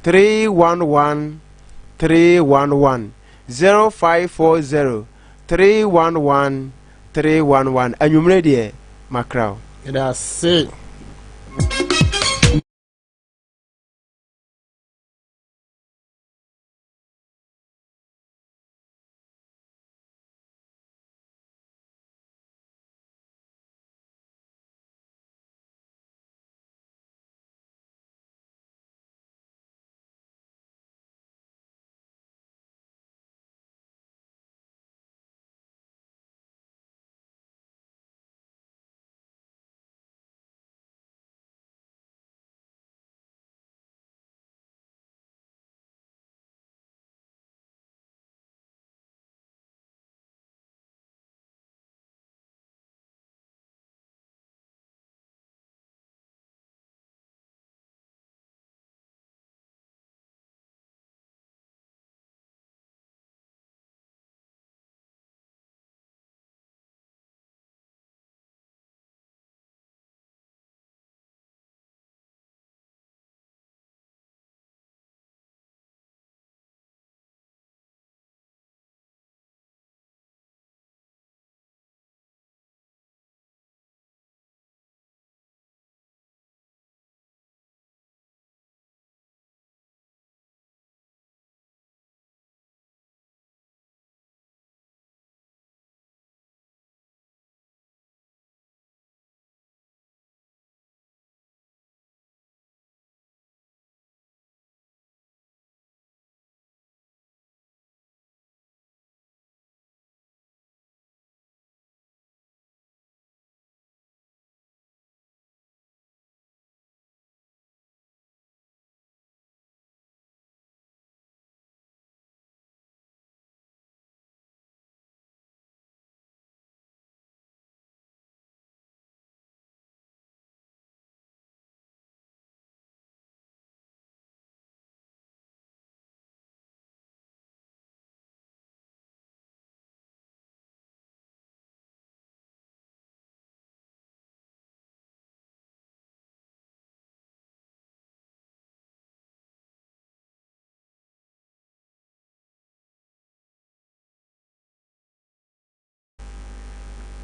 311 311, 0540 311 311. Anwummere deɛ, makra wo. Yɛda ase.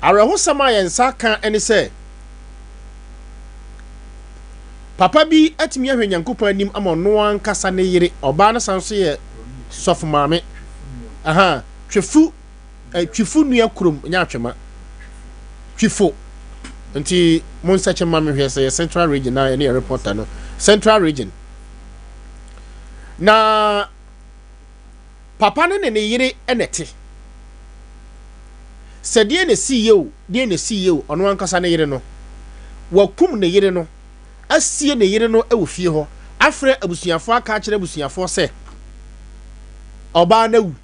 Awerɛhosɛm a yɛn nsa aka ne sɛ, papa bi atumi ahwɛ Nyankopɔn anim ama ɔno ankasa ne yere, ɔbaa no san nso yɛ sɔfo maame. Aha, twefu, eh, twifo nua kurom, nyɛ atwema. Twifo. Nti, mo nsɛkyɛ ma mehwɛ sɛ yɛ Central Region na ɛne yɛ reporter no. Central Region. Na Papa no ne ne yere na ɛte. Sɛ deɛn na ɛsiiɛ o, deɛn na ɛsiiɛ o, ɔno ankasa ne yere no, wakum ne yere no, asie ne yere no wɔ fie hɔ, afrɛ abusuafoɔ aka akyerɛ abusuafoɔ sɛ ɔbaa no awu.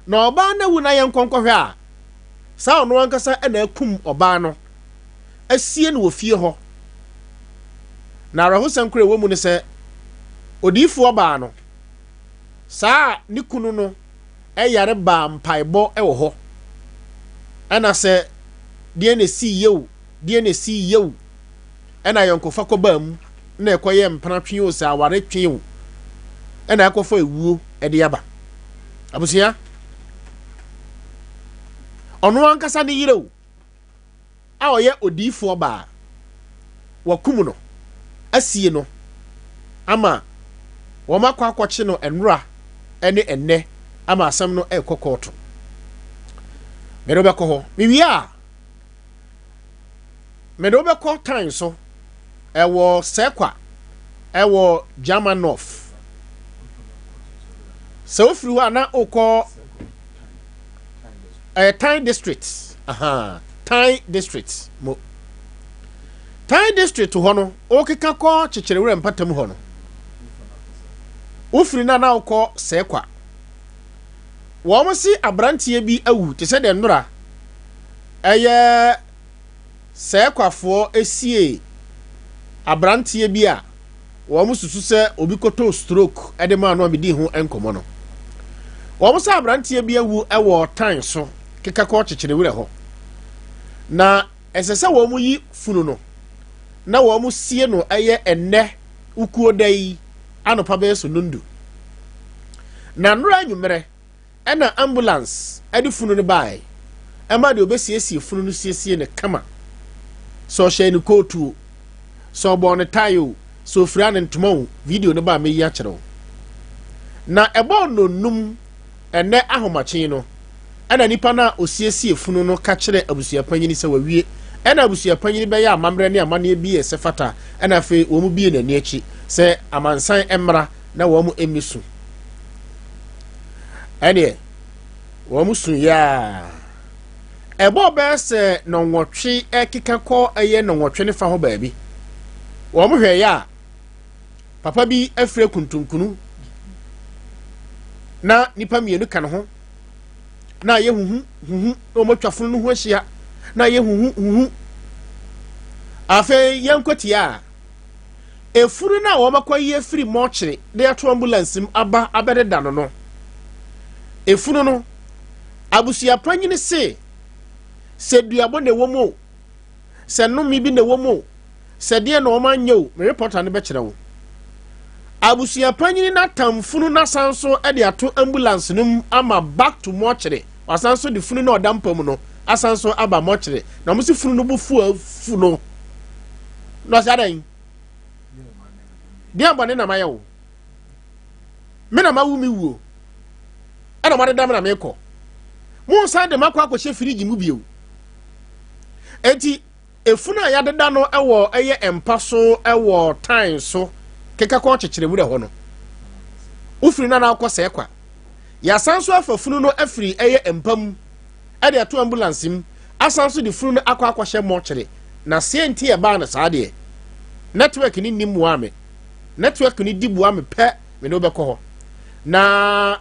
Na ɔbaa no awu na yɛnkɔ nkɔhwɛ a, saa ɔno ankasa na akum ɔbaa no, asie no wɔ fie hɔ. Na awerɛhosɛm koro a ɛwɔ mu ne sɛ, odiyifoɔ baa no, saa a ne kunu no yare baa mpaebɔ wɔ hɔ. Ɛna sɛ deɛ na ɛsii yɛ o, deɛ na ɛsii yɛ o, ɛna ayɔnkofa kɔbaa mu, na ɛkɔyɛ mpena twe o, sɛ aware twe o, ɛna ɛkɔfa ewuo ɛde aba. Abusua, ɔno ankasa ne yere o, a ɔyɛ odiyifoɔ baa, wɔakum no asie no ama wɔakɔ akɔkye no nnora ne ɛnnɛ ama asɛm no rekɔ kɔɔto. Mede wo bɛkɔ hɔ. Mewie a, mede wo bɛkɔ tan so ɛwɔ Sɛkwa ɛwɔ German North. Sɛ wofiri hɔ a na wokɔ ɛyɛ Tan district ahaa Tan district mo Tan district hɔ no wokeka kɔ Kyekyerewura mpatam hɔ no wofiri no a na wokɔ Sɛkwa. Wɔn se abranteɛ bi awu te sɛ deɛ nnora ɛyɛ Sɛɛkwafoɔ siee abranteɛ bi a wɔn susu sɛ obi kɔtɔɔ stroke de maa no a medii ho nkɔmmɔ no. Wɔn sɛ abranteɛ bi awu wɔ tan so keka kɔ kyekyere werɛ hɔ. Na ɛsɛ sɛ wɔn yi funu no na wɔn sie no ɛyɛ ɛnnɛ ukuo da yi anɔpa bɛyɛ so nondu. Na nnora anwummerɛ Ɛnna ambulance de funu no baeɛ. Ɛma deɛ ɔbɛsiesie funu no siesie no kama. Sɛ ɔhyɛɛ no kootu o, sɛ ɔbɔɔ no tae o, sɛ ɔfiraa no ntoma o, video no ba a mɛyi akyerɛ wo. Na ɛbɔɔ nnɔnnum ɛnnɛ ahomakye no, ɛnna nipa no a ɔsiesie funu no ka kyerɛɛ abusuapanyin sɛ wawie. Ɛnna abusuapanyin bɛyɛ amammerɛ ne amanneɛ bi a ɛsɛ fata, ɛnna afei wɔn bie n'ani akyi sɛ amansan mmra na wɔn mmi su. Ɛneɛ, wɔn su yaa. Ɛbɔɔ bɛyɛ sɛ nɔnwɔtwe ɛkeka kɔ ɛyɛ nɔnwɔtwe ne fa hɔ baabi. Wɔn hwɛ yɛ a, papa bi afiri kuntunkunu na nipa mmienu ka ne ho na ayɛ huhu huhu na wɔn atwa funu no ho ahyia na ayɛ huhu huhu. Afei yɛn kɔ a. Efunu no a wɔakɔyi afiri mɔkyere de ato ambulance mu aba abɛdeda no no, efunu no, abusuapanyin se sɛ duabɔ na ɛwɔ mu o, sɛ nnome bi na ɛwɔ mu o, sɛ deɛ na wɔn anyɛ o, me reporter no bɛkyerɛ wo. Abusuapanyin no atam funu no asan so de ato ambulance no mu ama back to mɔkyere. Wasan so de funu no a ɔda mpa mu no asan so aba mɔkyere. Na wɔn si funu no bo fu afu no. Na ɔsɛ adɛn? Deɛ bɔne na mayɛ wo. Me na mawu me wuo. Ɛna moadeda me na mekɔ. Monsan de makɔ akɔhyɛ firigye mu bio. Enti efunu a yɛadeda no wɔ ɛyɛ mpa so wɔ tan so keka kɔ kyekyere wura hɔ no. Wofiri no na wokɔ sɛɛ kwa. Yɛasan so afa funu no afiri ɛyɛ mpa mu de ato ambulance mu asan nso de funu no akɔ akɔhyɛ mɔkyere na seɛ nti ɛbaa no saa deɛ network no nni mmoa me network no di boa me pɛ me ne wobɛkɔ hɔ na.